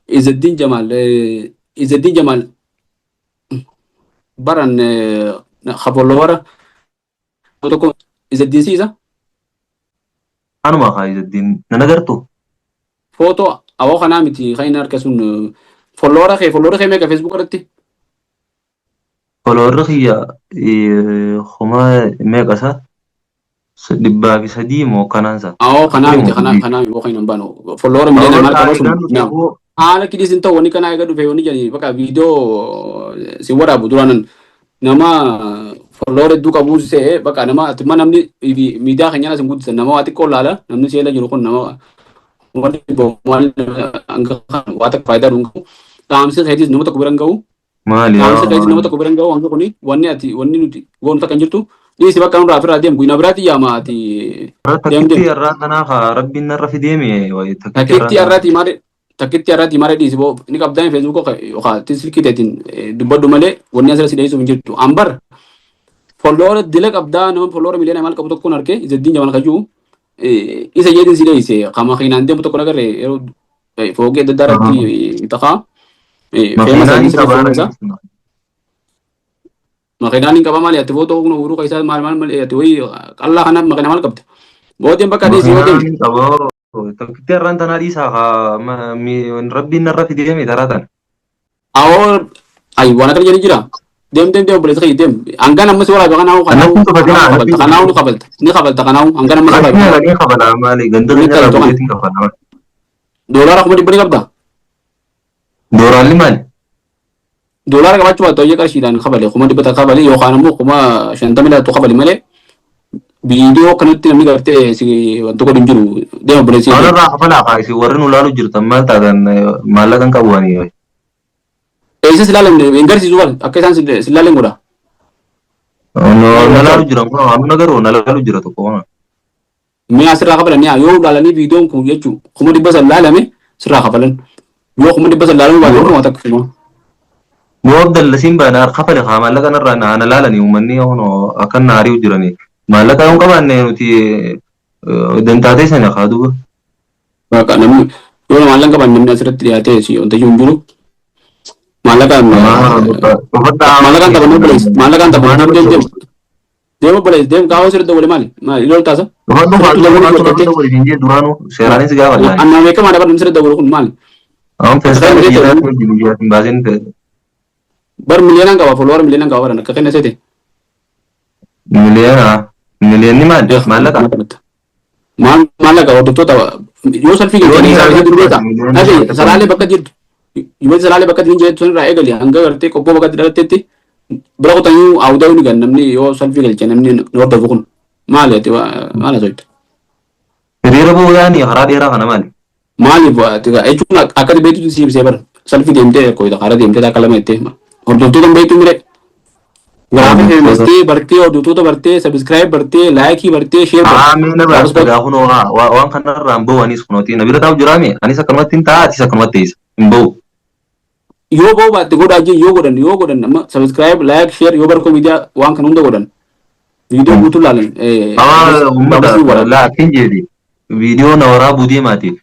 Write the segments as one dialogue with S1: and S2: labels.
S1: Izzeddin Jamaal, Izzeddin Jamaal baran followera tokko Izzeddin siisa.
S2: Anuma kaa Izzeddin nan agartu.
S1: Footoo awoo kanaa miti kan inni harka sun followera kee meeqa Facebook irratti?
S2: Followerri kiyya kuma meeqa isa? 103 moo kanaan isa?
S1: Awoo kanaa miti, kanaa kanaa yoo kan hin baanu followera miliyoona maal qaba sun haala kidis hin ta'u. Wanni kanaa eega dhufe wanni jedhani bakka viidiyoo si waraabu duraanan nama follower hedduu qabu se'ee bakka nama atimma namni miidiyaa keenyaan asin guddisan nama waa xiqqoo laala. Namni seela jiru kun nama wanni maal hanga waa takka faayidaa dhuun qabu. Dhaamsi keetis nama tokko bira hin ga'u.
S2: Maali?
S1: Dhaamsi keetis nama tokko bira hin ga'u. Hanga kuni wanni ati wanni nuti goonu takka hin jirtu. Dhiisi, bakka nurraa ofirraa deemu guyyaa biraatti yaama ati.
S2: Takkitti irraa kanaa kaa rabbiin narra fideeme.
S1: Takkitti irraati maali? Takkitti irraati maali? Dhiisi boo, ni qabdaan Facebook yookaan silkii teetiin dubbadhu malee wanni asirra si dhiyeessuuf hin jirtu. Ambar follower dila qabdaa, nama follower miliyoona maal qabu tokkoon arge. Izzeddin Jamal kajuu isa jedhin si dhiyeesse kama kiinaan deemu tokko agarre yeroo foogee adda addaa irratti takaa.
S2: Makiinaan hin qabaa.
S1: Makiinaan hin qaba maali? Ati footoo kun uruu keessaa maal maal maal ati wayii qallaa kana makiina maal qabda? Booddeen bakka dhiisi yoo
S2: deemu. Makiinaan qabaa. Takkitti irraan tanaa dhiisaa kaa rabbiin narra fideeme taraa tana.
S1: Awoo, ay, waan akkana jedhee jira. Deem, deem, deem, obboleessa kiyya, deem. Hangaan ammas waraabe kanaawu kanaawu kabalta, kanaawu ni kabalta, ni kabalta kanaawu hangaan ammas
S2: waraabe. Ni kabala maali, ganda keenya irraa buleetiin kafala.
S1: Doolaara 100,000 ni qabda.
S2: Doolaalli maali?
S1: Doolaara qabaachuu baattu ayya qarshiidhaan kabale 100,000 kabale yookaan immoo 50,000 kabale malee viidiyoo akkanatti namni gartee si wanta godhu hin jiru. Deema obboleessi.
S2: Waan irraa kafalaa kaa, isin warri nu laalu jirtan maal taatan? Maallaqa hin qabu ani.
S1: Eessa si laalan hin garsiisu bara, akka isaan si laalan godha.
S2: Na laalu jiran kun amma garuu na laalu jira tokko kana.
S1: Mi'a asirraa kafalan yoo laalanii viidiyoon kun jechuun 500,000 laalame sirraa kafalan. Yoo 500,000 laalamuu baate immoo takka kuma.
S2: Moo Abdalla siin baana kafale kaa, maallaqa narraa na laalanii uummanni kunoo akkan na ari'u jiranii. Maallaqa yoo hin qabaanne nuti dantaatee sana kaa duuba.
S1: Baqa namni yoo maallaqa qaban namni asirratti dhiyaatee si wanta jiru hin jiru. Maallaqaan maallaqaan taphannu obboleessa, maallaqaan taphannu. Deem, deem, deem, deem, obboleessa, deem. Kaawwa sirriitti wali maali maali lool taasa.
S2: Dhufadhu kaa, duuba maaltu narra waliin hin jee duraanuu seeraanis gaafa.
S1: Annaa beekamaa dabar namni sirriitti wali kun maali?
S2: Amma feestaan biyya biyya hin baasin.
S1: Bar miliyoonaan qaba, follower miliyoonaan qaba baran akka kenna seete.
S2: Miliyoona, miliyoonni maali, maallaqa?
S1: Maal maallaqa hordoftoota yoo salfii galchanii isaa isa jiru beektaa? Ati Salaalee bakka jirtu, yuunivarsiitii Salaalee bakka jiru jettu irraa eegali hanga gartee qobboo bakka dhalattetti bira kutanii haawuda'uu ni gan. Namni yoo salfii galche namni nu hordofu kun maali? Ati maal haasofta?
S2: Hiriira boodaani karaa dheeraa kana maali?
S1: Maaliif ati jechuun akkati beektutti si ibsee bara salfii deemtee koyita karaa deemtee akka lama jettee hordoftoota hin beektu mire. Gaafa feemestee bartee hordoftoota bartee, subscribe bartee, like bartee, share bartee.
S2: Haa, mee na baasta gaa kunoo waan kanarraa hin bahu anis kunooti na bira taa'u jiraame, anis akkanumatti hin ta'a, atis akkanumatti teessa hin bahu.
S1: Yoo ba'uu baatte godhaa jee yoo godhan amma subscribe, like, share yoo Barkoo Miidiyaa waan kana hunda godhan viidiyoo guutuu laalan.
S2: Haa, uummata laa akkin jedhi, viidiyoo na waraabuu deemaati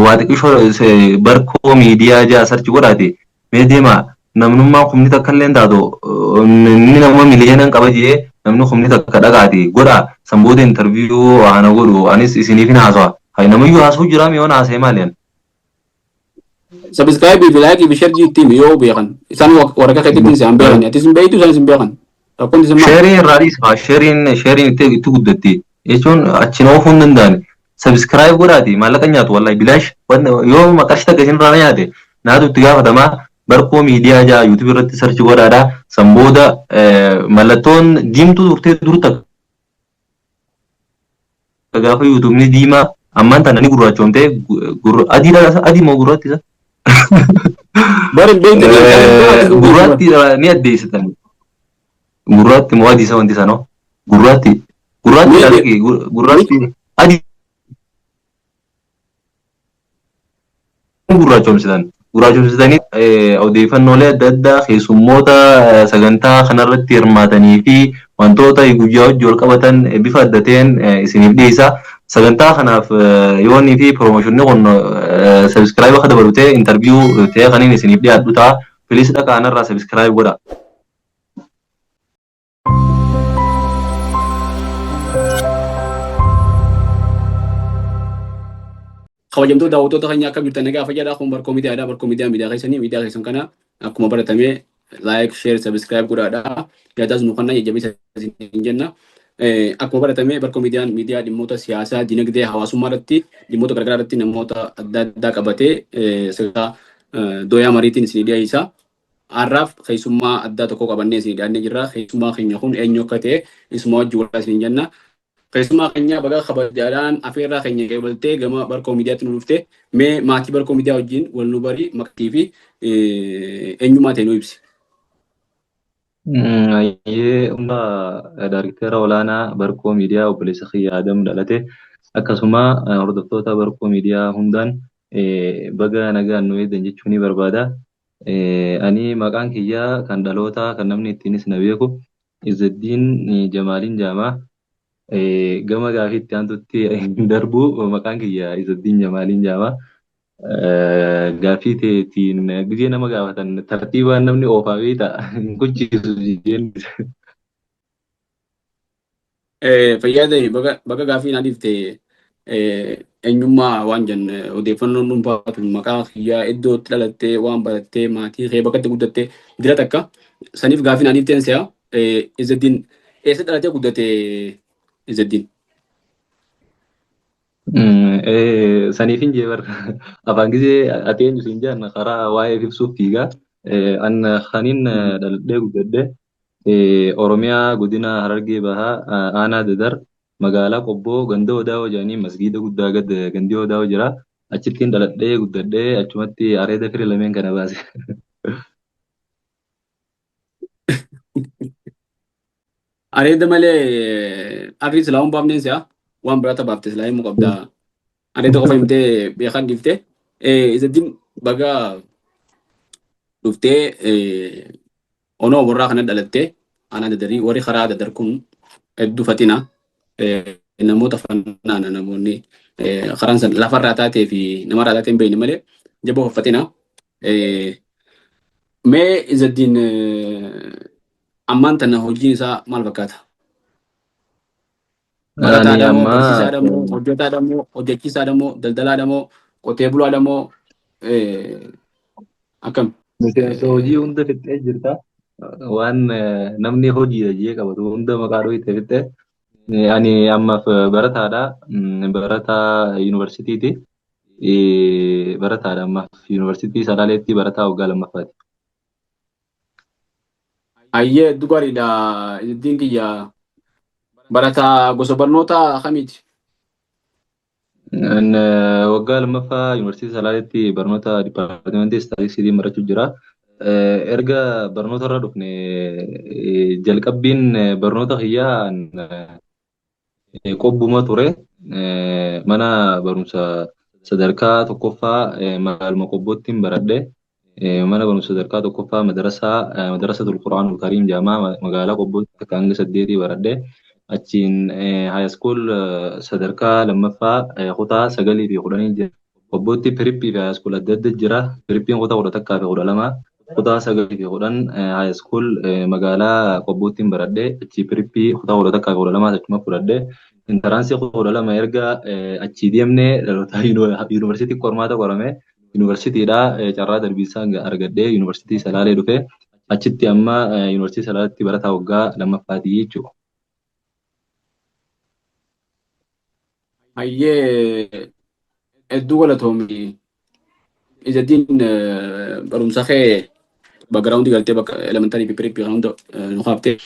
S2: waa xiqqishoo Barkoo Miidiyaa jaa search godhaati mee deemaa. Namnummaan 1,000 illee taatu inni nama miliyoonan qaba jee namni 1,000 dhaqaati godhaa. San booda interview ana godhu, anis isiniif hin haasawa. Hay, namayyuu haasa'u jiraame yoon haasa'e maali ani?
S1: Subscribe fi like fi share ittiin yoo beekan isaan waraqaa keetti isaan beekan, atis hin beektu, isaan hin beekan, rakkoon isin maal?
S2: Shareiin irraa dhiisa, shareiin itti guddatti jechuun achi oofuu hin danda'ani. Subscribe godhaati, maallaqa nyaatu wallahi bilaash, yoo maqaa takka isin irraa nyaate naatu itti gaafatamaa. Barkoo Miidiyaa jaa YouTube irratti search godhaadha. San booda mallattoon diimtuu turtee dur takka gaafa YouTubeni diimaa ammaan tana ni gurraachoomtee adiidha, adii moo gurraatti isa?
S1: Bari hin beektu.
S2: Gurraatti ni addeessitan. Gurraatti moo adii isa wanti sanoo? Gurraatti. Gurraatti dha, gurraatti adii gurraachoomsitan. Gurraachomsitanii odeeffannoolee adda addaa, keessummoota sagantaa kanarratti hirmaatanii fi wantoota guyyaa hojii wal qabatan bifa adda ta'een isiniif dhiyeessa. Sagantaa kanaaf yoonnii fi promooshinni kun subscribe akka dabalu ta'e interview ta'e kaniin isiniif dhiyaadhu ta'a. Please dhaqaa anarraa subscribe godha.
S1: Kabajamtoota daawwattoota keenya, akka jirtan nagaa fayyaadha. Kun Barkoo Miidiyaadha. Barkoo Miidiyaa miidiyaa keessanii, miidiyaa keessan kana akkuma baratame like, share, subscribe godhaadha. Yaadaas nu kanna jajjabeessa isin jenna. Akkuma baratame Barkoo Miidiyaan miidiyaa dhimmoota siyaasaa, dinagdee, hawaasummaa irratti, dhimmoota garaagaraa irratti namoota adda addaa qabatee sagantaa dooyaa mariitiin isin dhiyeessa. Har'aaf keessummaa addaa tokko qabannee isin dhiyaannee jirra. Keessummaa keenya kun eenyu akka ta'e isuma wajjin walaa isin jenna. Keessummaa keenya, baga kabajaadhaan afeerraa keenya qeebaltee gama Barkoo Miidiyaatti nu dhufte. Mee maatii Barkoo Miidiyaa wajjin wal nu bari, maqaa fi eenyummaa ta'e nu ibsi.
S2: Ayyee, humna daariktera olaanaa Barkoo Miidiyaa obboleessa kiyya Adam dhalate, akkasuma hordoftoota Barkoo Miidiyaa hundaan baga nagaan nu eegdan jechuu ni barbaada. Ani maqaan kiyyaa kan dhalootaa kan namni ittiinis na beeku Izzaddiin Jamaaliin jedhama. Gama gaafii itti aantutti hin darbu, maqaan kiyya Izzaddiin Jamaaliin jedhama. Gaaffii teetiin gizee nama gaafatan tartiibaan namni oofaa beekta hin kuchiisu jeen.
S1: Fayyaa ta'e, baga gaaffii naa dhiifte. Eenyummaa waan jenne odeeffannoon dhuunfaatu maqaa kiyyaa, iddoo itti dhalattee, waan barattee, maatii kee, bakka itti guddattee dira takka saniif gaaffii naa dhiifteen se'a. Izzaddiin eessa dhalatee guddate, Izzaddiin?
S2: Saniif hin jee bar, afaan gizee ati eenyu siin jedhan karaa waa'ee ibsuuf fiigaa. An kaniin dhaladhee guddadhe Oromiyaa, godina Harargee Bahaa, aanaa Dadar, magaalaa Qobboo, ganda Odaawoo jedhanii masgiida guddaa gad gandi Odaawoo jira. Achittiin dhaladhee guddadhee, achumatti areeda firii lameen kana baase.
S1: Areeda malee arrii silaa hin baafneen si'a, waan biraata baafte silaa himuu qabda. Areeda qofa himtee beekan dhiifte. Izzaddiin, baga dhuftee. Onoo warraa kana dhalattee aanaa Dadarii, warri karaa Dadar kun hedduu faxina. Namoota fannaana, namoonni karaan san lafarraa taatee fi namarraa taatee hin beekne malee jaboo faxina. Mee Izzaddiin ammaan tana hojiin isaa maal fakkaata?
S2: Ani
S1: Barataadha moo
S2: amma
S1: barsiisaadha moo hojjetaadha moo hojjechiisaadha moo daldalaadha moo qotee bulaadha moo akkam?
S2: Miseensa hojii hunda fixxee jirta. Waan namni hojii jee qabatu hunda maqaa dhohite fixxee. Ani ammaaf barataadha. Barataa yuunivarsiitiiti. Barataadha ammaaf yuunivarsiitii Salaaleetti barataa waggaa lammaffaati.
S1: Ayyee, hedduu gaariidha. Izzaddiin kiyya barataa gosa barnoota kamiiti?
S2: Waggaa lammaffaa yuunivarsiitii Salaaleetti barnoota dipaartimentii istaatistiksiitiin barachuu jira. Erga barnoota irra dhufne, jalqabbiin barnoota kiyyaa Qobbuma ture. Mana barumsa sadarkaa tokkoffaa magaaluma Qobboottiin baradhe. Mana barumsa sadarkaa tokkoffaa madarasaa Madarasatul Qur'aanul Kariim jedhama, magaalaa Qobbootti takka hanga saddeetii baradhe. Achiin high school sadarkaa lammaffaa kutaa 9 fi 10 jira. Qobbootti prep fi high school adda adda jira. Preppiin kutaa 11 fi 12, kutaa 9 fi 10 high school magaalaa Qobboottiin baradhe. Achii prep kutaa 11 fi 12 achuma fudhadhe. Entrance kutaa 12 erga achii deemnee dhaloota yuunivarsiitii qormaata qorame. Yuunivarsiitiidhaa carraa darbiinsaa argadhee yuunivarsiitii Salaalee dhufe. Achitti amma yuunivarsiitii Salaaleetti barataa waggaa lammaffaatii jechuudha.
S1: Hayyee, hedduu galatoomi. Izzaddiin, barumsa kee background galtee bakka elementary fi prep kan hunda nu kaaftee.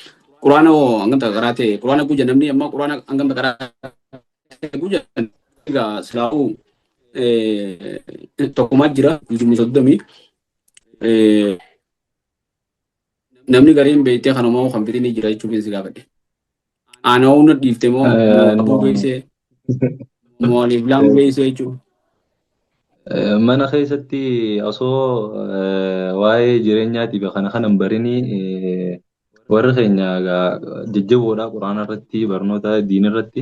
S1: Quraana hoo hangam takka qaraatee? Quraana guja namni amma quraana hangam takka qaraatee guja egaa silaa'uu tokkumaa jira juzuma 30. Namni gariin beektee kanumaa kan fixin ni jira jechuun si gaafadhe. Aanaa hunda dhiifte moo abuu geessee moo aliif laam geessee jechuudha?
S2: Mana keessatti osoo waa'ee jireenyaatiif kana kana hin barini, warri keenya jajjaboodha quraana irratti, barnoota diinii irratti.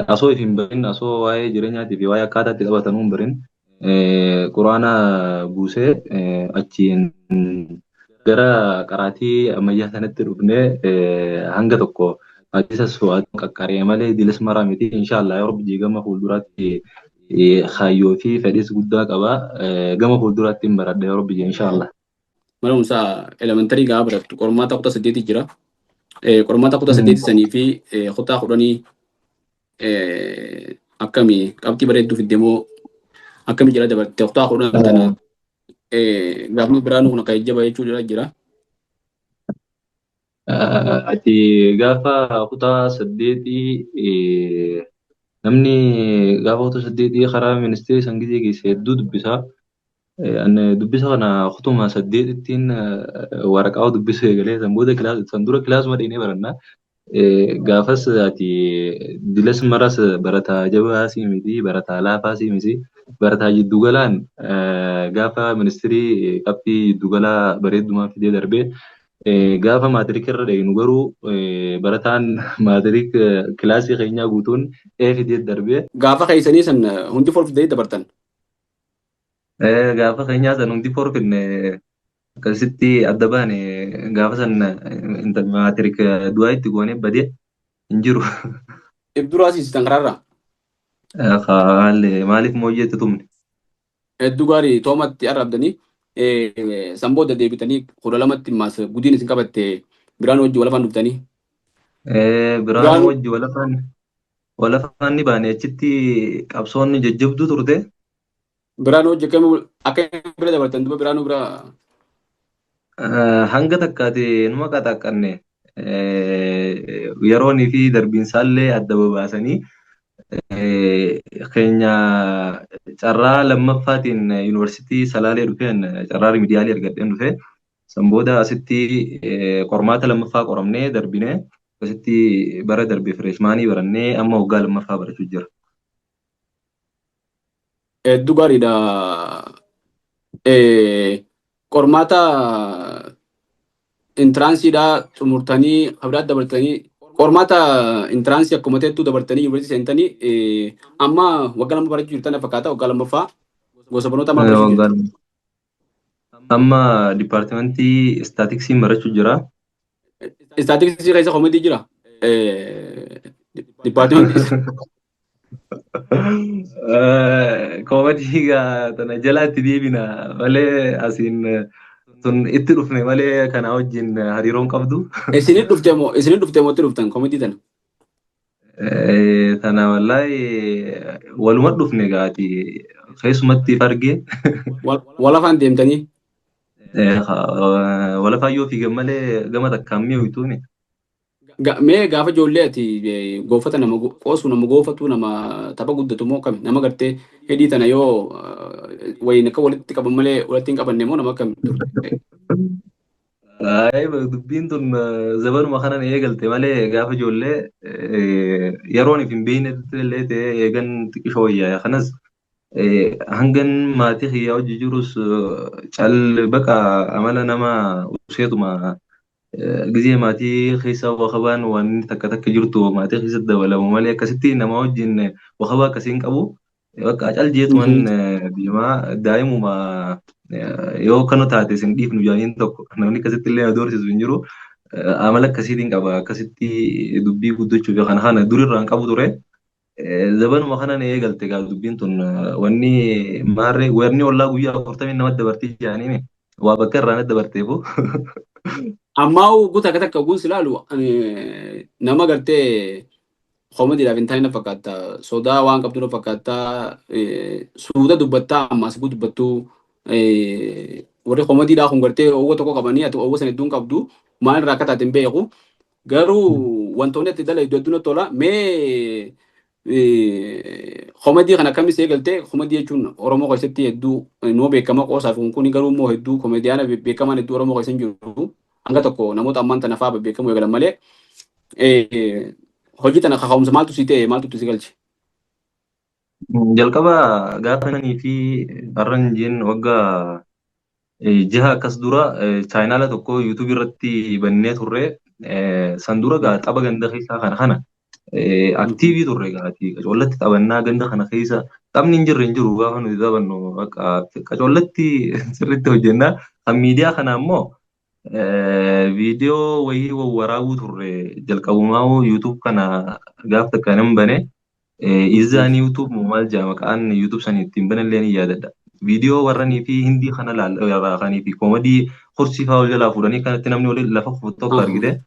S2: Asoo if hin barin, asoo waa'ee jireenyaatii fi waa'ee akkaataa itti taphatanuu hin barin, quraana buusee achiin gara qaraatii ammayyaa sanatti dhufnee hanga tokko hadiisas waa qaqqaree malee dilis maraa miti. Inshaallah yoo Rabbi gama fuulduraatti kaayyoo fi fedhis guddaa qaba. Gama fuulduraatti hin baradha yoo Rabbi inshaallah.
S1: Mana barumsaa elementary gaafa barattu qormaata kutaa 8 jira. Qormaata kutaa 8 sanii fi kutaa 10 akkamii qabxii bareedduu fidde moo akkamii jala dabarte kutaa 10 tana gaafni biraa kun akka jajjaba jechuudha jira.
S2: Ati gaafa kutaa 8 namni gaafa kutaa 8 karaa ministeerri san gizee geesse hedduu dubbisaa. Ani dubbisa kana kutuma 8ttiin waraqaa dubbisuu eegalee san booda san dura kilaasuma dheenee barannaa. Gaafas ati dilas maras barataa jabaa sii miti, barataa laafaa sii miti, barataa jiddugalaan gaafa ministirii qabxii jiddugalaa bareeddumaa fidee darbee gaafa maatirik irra dhayinu garuu barataan maatirik kilaasii keenyaa guutuun ee fidee darbee.
S1: Gaafa keessanii san hundi four fidanii dabartan.
S2: Gaafa keenyaa san hundi four fidne, akkasitti adda baane. Gaafa san maatirik du'aa itti goonee badee hin jiru.
S1: If duraa siisitan karaarraa.
S2: Haalli maaliif mooyyeetti tumne?
S1: Hedduu gaarii, toomatti arrabdanii san booda deebitanii 12tti maas gudiin isin qabatte biraan wajji walafaan dhuftanii.
S2: Biraan
S1: Biraan
S2: wajji walafaan ni baane, achitti qabsoonni jajjabduu turte.
S1: Biraan wajji akkamii akka bira dabartan duba biraanuu bira?
S2: Hanga takkaati numa qaxaqqanne, yeroonii fi darbiinsaallee adda babaasanii keenya carraa lammaffaatiin yuunivarsiitii Salaalee dhufeen, carraa remedial argadheen dhufe. San booda asitti qormaata lammaffaa qoramnee darbinee, asitti bara darbe freshman barannee amma waggaa lammaffaa barachuu jira.
S1: Hedduu gaariidha. Qormaata entranceiidhaa xumurtanii kabiraatti dabartanii, qormaata entrance akkuma ta'ettuu dabartanii yuunivarsiitii seentanii amma waggaa 2 barachuu jirtan fakkaata, waggaa lammaffaa gosa barnoota maal barachuu jirtu?
S2: Amma department statisticsiin barachuu jira.
S1: Statistics keessa comedy jira. Department.
S2: Comedy tana jalaatti deebina malee asiin sun itti dhufne malee kana wajjin hariiroon qabdu.
S1: Isinit dhufte moo itti dhuftan comedy tana?
S2: Tana wallaahi waluma dhufne gaati keessumatti argee.
S1: Walafaan deemtanii.
S2: Walafaan yoo fiigan malee gama takkaan mi'ooytuuni.
S1: Mee gaafa ijoollee ati goofata nama qoosu, nama goofatu, nama tapha guddatu moo akkami? Nama gartee hidhii tana yoo wayiin akka walitti qaban malee walitti hin qabanne moo nama akkami turte?
S2: Ay, dubbiin tun zabanuma kanan eegalte malee gaafa ijoollee yeroon if hin beekne illee ta'ee eegan xiqqishoo wayyaa kanas hangan maatii kiyyaa hojii jirus cal baqa amala nama useetuma gizee maatii keessa wakabaan waan takka takka jirtu maatii keessatti dabalamu malee akkasitti nama wajjin wakabaa akkasii hin qabu. Bakka cal jeetuman deemaa daa'imuma yoo akkana taate isin dhiifnu jaaniin tokko namni akkasitti illee na doorsisu hin jiru. Amala akkasiitiin qaba, akkasitti dubbii guddachuu fi kana kana durirraa hin qabu ture. Zabanuma kanan eegalte gaa dubbiin tun, wanni maarree wanni ollaa guyyaa 40 namatti dabartii jaaniini waa bakka irraa natti dabarteefu.
S1: Ammaa guutaa akka takka guun silaalu nama gartee comedydhaaf hin taane na fakkaata. Sodaa waan qabdu na fakkaata. Suuta dubbattaa ammaas dubbattuu warri comedydhaa kun gartee oowwa tokko qabanii ati oowwa sana hedduun qabdu maal irraa akka taate hin beeku. Garuu wantoonni ati dala iddoo hedduu tola. Mee comedy kana akkamis eegalte? Comedy jechuun Oromoo keessatti hedduu numa beekama qoosaaf kun, garuu immoo hedduu comedian beekamaan hedduu Oromoo keessa hin jiru. Hanga tokko namoota ammaan tana fa'aa beekamu eegalan malee hojii tana kaka'umsa maaltu si ta'e, maaltu si galche?
S2: Jalqaba gaafa nanii fi har'an jeen waggaa 6 akkas dura channel tokko YouTube irratti bannee turre. San dura gaa tapha ganda keessaa kana kana Active turre gaati. Qacollatti taphannaa ganda kana keessa taphni hin jirre hin jiru gaafa nuti taphannu qacollatti sirriitti hojjennaa. Kan miidiyaa kana ammoo viidiyoo wayii wawwaraabuu turre jalqabumaa YouTube kana gaaf takka nan bane. Izaan YouTube maal jedha maqaan YouTube sanii ittiin banallee ni yaadadha. Viidiyoo warranii fi hindii kana laallanii fi comedy kursii fa'aa ol jalaa fuudhanii kanatti namni waliin lafa kufu tokko argite.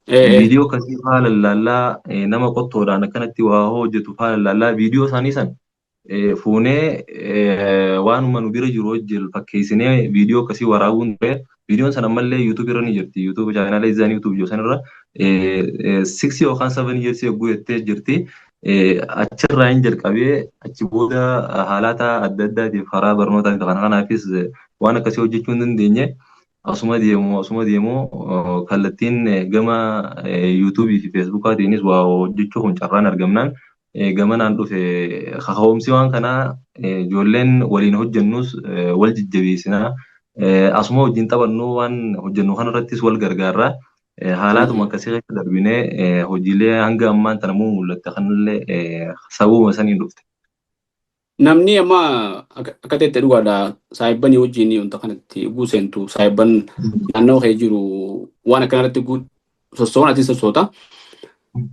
S2: Viidiyoo akkasii fa'aa lallaallaa, nama qottoodhaan akkanatti waa hojjetu fa'aa lallaallaa, viidiyoo isaanii san fuunee waanuma nu bira jiru wajjin fakkeessinee viidiyoo akkasii waraabuun ture. Viidiyoon sana ammallee YouTube irra ni jirti. YouTube channel Izaan YouTube jiru sanirra 6 yookaan 7 years yogguu jettee jirti. Achirraa hin jalqabee achi booda haalata adda addaatiif karaa barnootaa kana kanaafis waan akkasii hojjechuu hin dandeenye. Asuma deemu kallattiin gama YouTubeii fi Facebookaatiinis waa hojjechuu kun carraan argamnaan gamanaan dhufe. Kaka'umsi waan kanaa ijoolleen waliin hojjennus wal jajjabeessinaa, asuma wajjin taphannu, waan hojjennu kanarrattis wal gargaarraa. Haalaatuma akkasii keessa darbinee hojiilee hanga ammaan tana mul'atte kanallee sababuma saniin dhufte.
S1: Namni amma akka ta'etti dhugaadha. Saahibbanii wajjin wanta kanatti guuseentu saahibban naannoo kee jiru waan akkanarratti sossoon ati sossoota.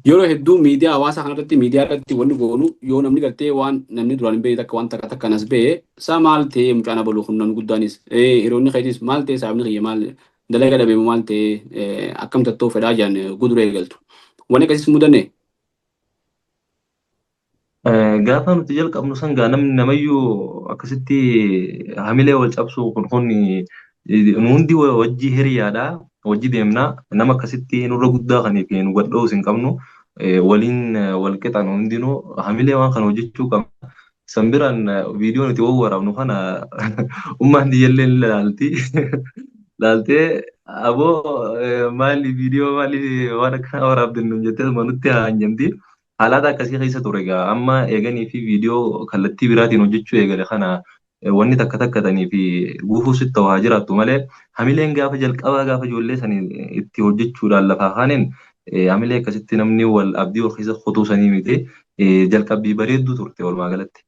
S1: Yeroo hedduu miidiyaa hawaasaa kanarratti, miidiyaa irratti wanni goonu, yoo namni gartee waan namni duraan hin beekne takka waan takka takka as ba'e, isaa maal ta'ee mucaan abaluu kun, namni guddaanis hiriyoonni keetis maal ta'e, saahibni kiyya maal dalaga dhabe, maal ta'e, akkam tattoo fedhaa jiran guduree eegaltu. Wanni akkasiis mudanne.
S2: Gaafa nuti jalqabnu san gaa namni namayyuu akkasitti hamilee wal cabsu kun nu hundi wajji hiriyaadha, wajji deemna. Nama akkasitti nurra guddaa kanii fi nu gadhoo'us hin qabnu, waliin wal qixa. Nu hundinuu hamilee waan kana hojjechuu qabna. San biraan viidiyoo nuti wawwaraabnu kana ummaan diyyallee ni laalti. Laaltee, "Aboo, maali viidiyoo maali waan akkana waraabdan?" nuun jettee nutti haanjamti. Haalata akkasii keessa ture. Egaa amma eeganii fi viidiyoo kallattii biraatiin hojjechuu eegale kana wanni takka takkatanii fi guufuu sitti ta'u haa jiraattu malee, hamileen gaafa jalqabaa gaafa ijoollee sanii itti hojjechuudhaan lafaa kaaneen hamilee akkasitti namni wal abdii wal keessa kutuu sanii miti, jalqabbii bareedduu turte walumaa galatti.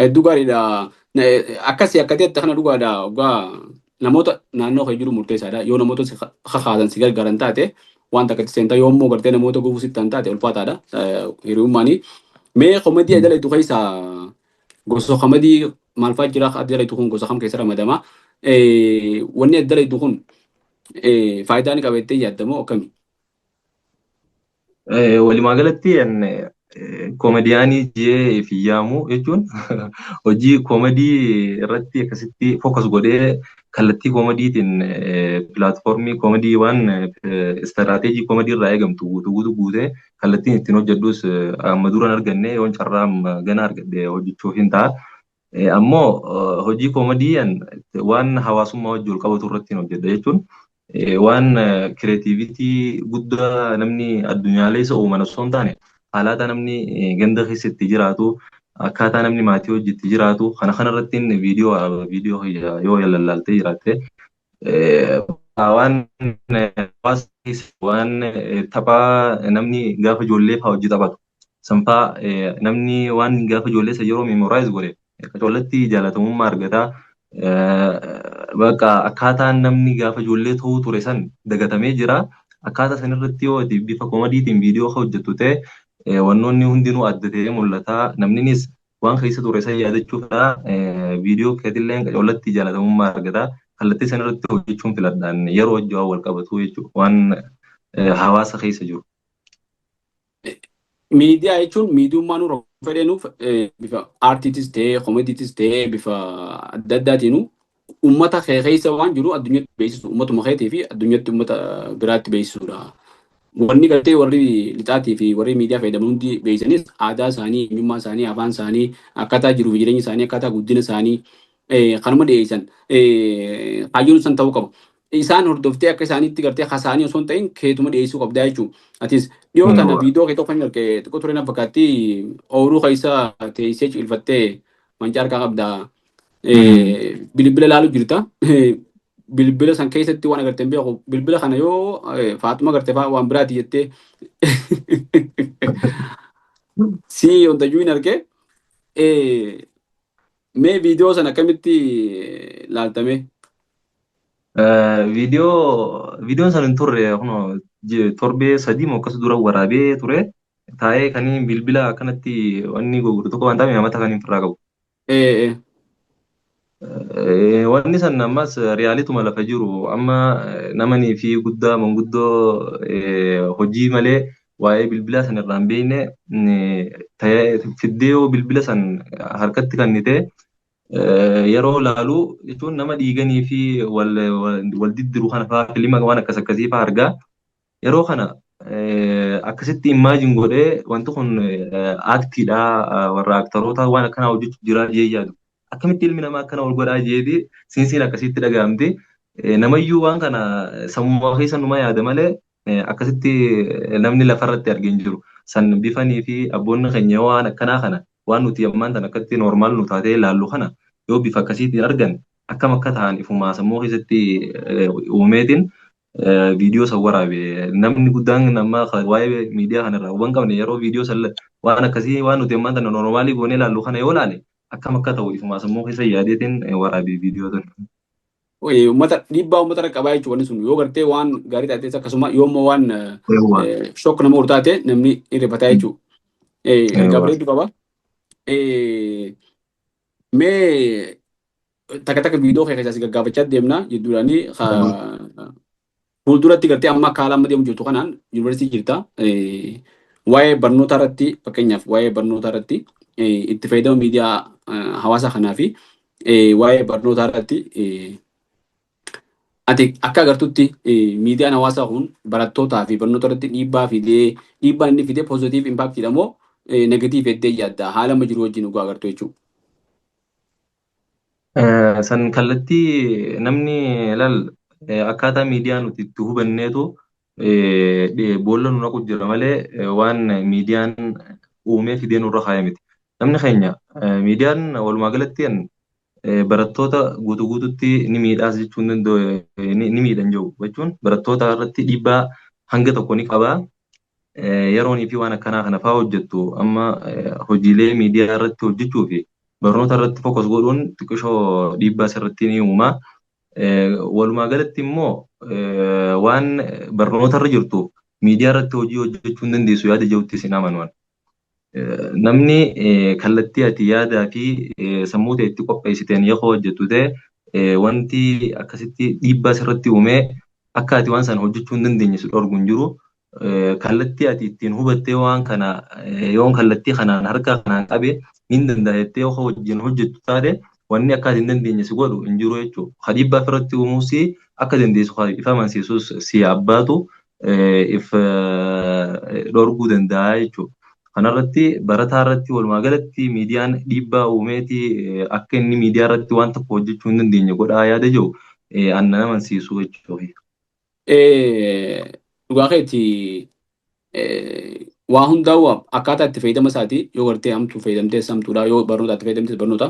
S1: Hedduu gaariidha. Akkasii akka ta'etti kana dhugaadha. Dhugaa namoota naannoo kee jiru murteessaadha. Yoo namoota si kakaasan, si gargaaran taate, waan takka itti seentaa, yoo immoo gartee namoota gufuu sitti ta'an taate, ulfaataadha. Hiriyummaanii. Mee comedy dalagdu keessaa gosa comedy maal fa'aa jira? Adda dalagdu kun gosa kam keessa ramadama? Wanni adda dalagdu kun faayidaa ni qaba jettee yaaddamoo akkami?
S2: Walumaa galatti koomediyaanii jee fi yaamu jechuun hojii comedy irratti akkasitti focus godhee kallattii comedytiin platformii comedy waan strategy comedy irraa eegamtu guutuu guutuu guutee kallattiin ittiin hojjedhus amma duran arganne, yoon carraa gana argadhe hojjechuuf hin ta'a. Ammoo hojii comedy waan hawaasummaa wajjin wal qabatu irratti hojjedha jechuun waan creativity guddaa namni addunyaalee isa uuman osoo hin taane, haalata namni ganda keessa itti jiraatu, akkaataa namni maatii hojii itti jiraatu kana kanarratti viidiyoo yoo lallaaltee jiraatte, waan hawaasa keessa waan taphaa namni gaafa ijoollee fa'aa hojii taphatu sanfaa, namni waan gaafa ijoollee isa yeroo memorize godhe qacollatti jaalatamummaa argataa. Bakka akkaataan namni gaafa ijoollee ta'uu ture san dagatamee jira. Akkaataa sanirratti yoo bifa comedytiin viidiyoo hojjettu ta'e, wannoonni hundinuu adda ta'ee mul'ata. Namninis waan keessa ture san yaadachuuf viidiyoo keetillee qacollatti jaalatamummaa argata. Kallattii sanirratti hojjechuun filadhaan yeroo hojii waan wal qabatu jechuudha. Waan hawaasa keessa jiru.
S1: Miidiyaa jechuun miidiyummaa nurra fedhenuuf bifa aartiitis ta'ee comedytis ta'ee bifa adda addaatiinuu uummata kee keessa waan jiru addunyatti beeksisu, uummatuma keetii fi addunyatti uummata biraatti beeksisuudha. Wanni gartee warri lixaatii fi warri miidiyaa fayyadaman hundi beeksisanis aadaa isaanii, eenyummaa isaanii, afaan isaanii, akkaataa jiruu fi jireenya isaanii, akkaataa guddina isaanii kanuma dhiyeessan. Kaayyoon san ta'uu qaba. Isaan hordoftee akka isaaniitti gartee hasaanii osoo hin ta'in keetuma dhiyeessuu qabdaa jechuudha. Atis dhiyoo tana viidiyoo kee tokko hin arge, xiqqoo ture na fakkaatti, ooyiruu keessa teessee ciilfattee mancaa harkaa qabdaa. Bilbila ilaaluu jirta. Bilbila san keessatti waan agartee hin beeku. Bilbila kana yoo Faaxuma agarte fa'aa waan biraati jettee si wanta iyyuu hin arge. Mee viidiyoo sana akkamitti laaltame?
S2: Viidiyoon san hin turre, kunoo torbee 3 moo akkas dura waraabee ture. Taa'ee kan bilbila akkanatti wanni gurguru tokko waan ta'eef mata kan ofirraa qabu. Wanni san ammas realityuma lafa jiru amma namanii fi guddaa manguddoo hojii malee waa'ee bilbilaa san irraa hin beekne fiddee yoo bilbila san harkatti kennite yeroo laalu jechuun nama dhiiganii fi wal diddiru kana fa'aa, filima waan akkas akkasii fa'aa argaa. Yeroo kana akkasitti imagine godhee wanti kun actiidha, warra actoroota waan akkanaa hojjechuuf jira jee yaadu. Akkamitti ilmi namaa akkana wal godhaa jeeti siinsiin akkasitti dhaga'amti. Namayyuu waan kana sammuu keessa numa yaada malee akkasitti namni lafarratti argee hin jiru. San bifanii fi abboonni keenya waan akkanaa kana, waan nuti ammaan tan akkatti normal nu taatee ilaallu kana yoo bifa akkasiitiin argan akkam akka ta'an ifumaa sammuu keessatti uumeetiin viidiyoo san waraabe. Namni guddaan nama waa'ee miidiyaa kanarraa huban qabne yeroo viidiyoo san waan akkasii, waan nuti ammaan tana normalii goonee ilaallu kana yoo ilaale akkam akka ta'u ifumaa sammuu keessa yaadeetiin waraabe viidiyoo sun.
S1: Uummata dhiibbaa uummata irra qabaa jechuudha wanni sun yoo gartee waan gaarii taates, akkasuma yoo immoo waan shock nama godhu taate namni hirrifataa jechuudha. Ergaa bareedduu qaba. Mee takka takka viidiyoo kee keessaa si gaggaafachaa deemna jidduudhaanii. Fuulduratti gartee amma akka haala amma deemu jirtu kanaan yuunivarsiitii jirta. Waa'ee barnoota irratti, fakkeenyaaf waa'ee barnoota irratti itti fayyadama miidiyaa hawaasaa kanaa fi waa'ee barnoota irratti ati akka agartutti miidiyaan hawaasaa kun barattootaa fi barnoota irratti dhiibbaa fidee, dhiibbaan inni fidee positive impactiidha moo negative jettee yaadda, haala amma jiru wajjin dhugaa agartu jechuudha?
S2: San kallattii namni laal akkaataa miidiyaa nuti itti hubanneetu boolla nu naqu jira malee waan miidiyaan uumee fidee nurra kaa'e miti. Namni keenya miidiyaan walumaa galatti barattoota guutuu guututti ni miidhaas jechuun ni miidhan jiru jechuun barattoota irratti dhiibbaa hanga tokko ni qabaa. Yeroonii fi waan akkanaa kana fa'aa hojjettu amma hojiilee miidiyaa irratti hojjechuu fi barnoota irratti focus godhuun xiqqishoo dhiibbaa sirriitti ni uuma. Walumaa galatti immoo waan barnoota irra jirtu miidiyaa irratti hojii hojjechuu hin dandeessu yaada jirutti isin amanuun. Namni kallattii ati yaadaa fi sammuu ta'e itti qopheessiteen yoo hojjettu ta'e wanti akkasitti dhiibbaa sirratti uumee akka ati waan sana hojjechuu hin dandeenye si dhorgu hin jiru. Kallattii ati ittiin hubattee waan kana yoon kallattii kanaan harka kanaan qabe ni danda'a jettee yoo wajjin hojjettu taate wanni akka ati hin dandeenye si godhu hin jiru jechuudha. Ka dhiibbaa ofirratti uumuus akka dandeessu ifa amansiisus si abbaatu if dhorguu danda'a jechuudha. Kanarratti barataa irratti walumaa galatti miidiyaan dhiibbaa uumeeti akka inni miidiyaa irratti waan tokko hojjechuu hin dandeenye godhaa yaada jiru annan amansiisu jechuudha.
S1: Dhugaa keeti, waa hundaa'u akkaataa itti fayyadama isaati. Yoo gartee hamtuu fayyadamtees hamtuudha, yoo barnoota itti fayyadamtees barnoota.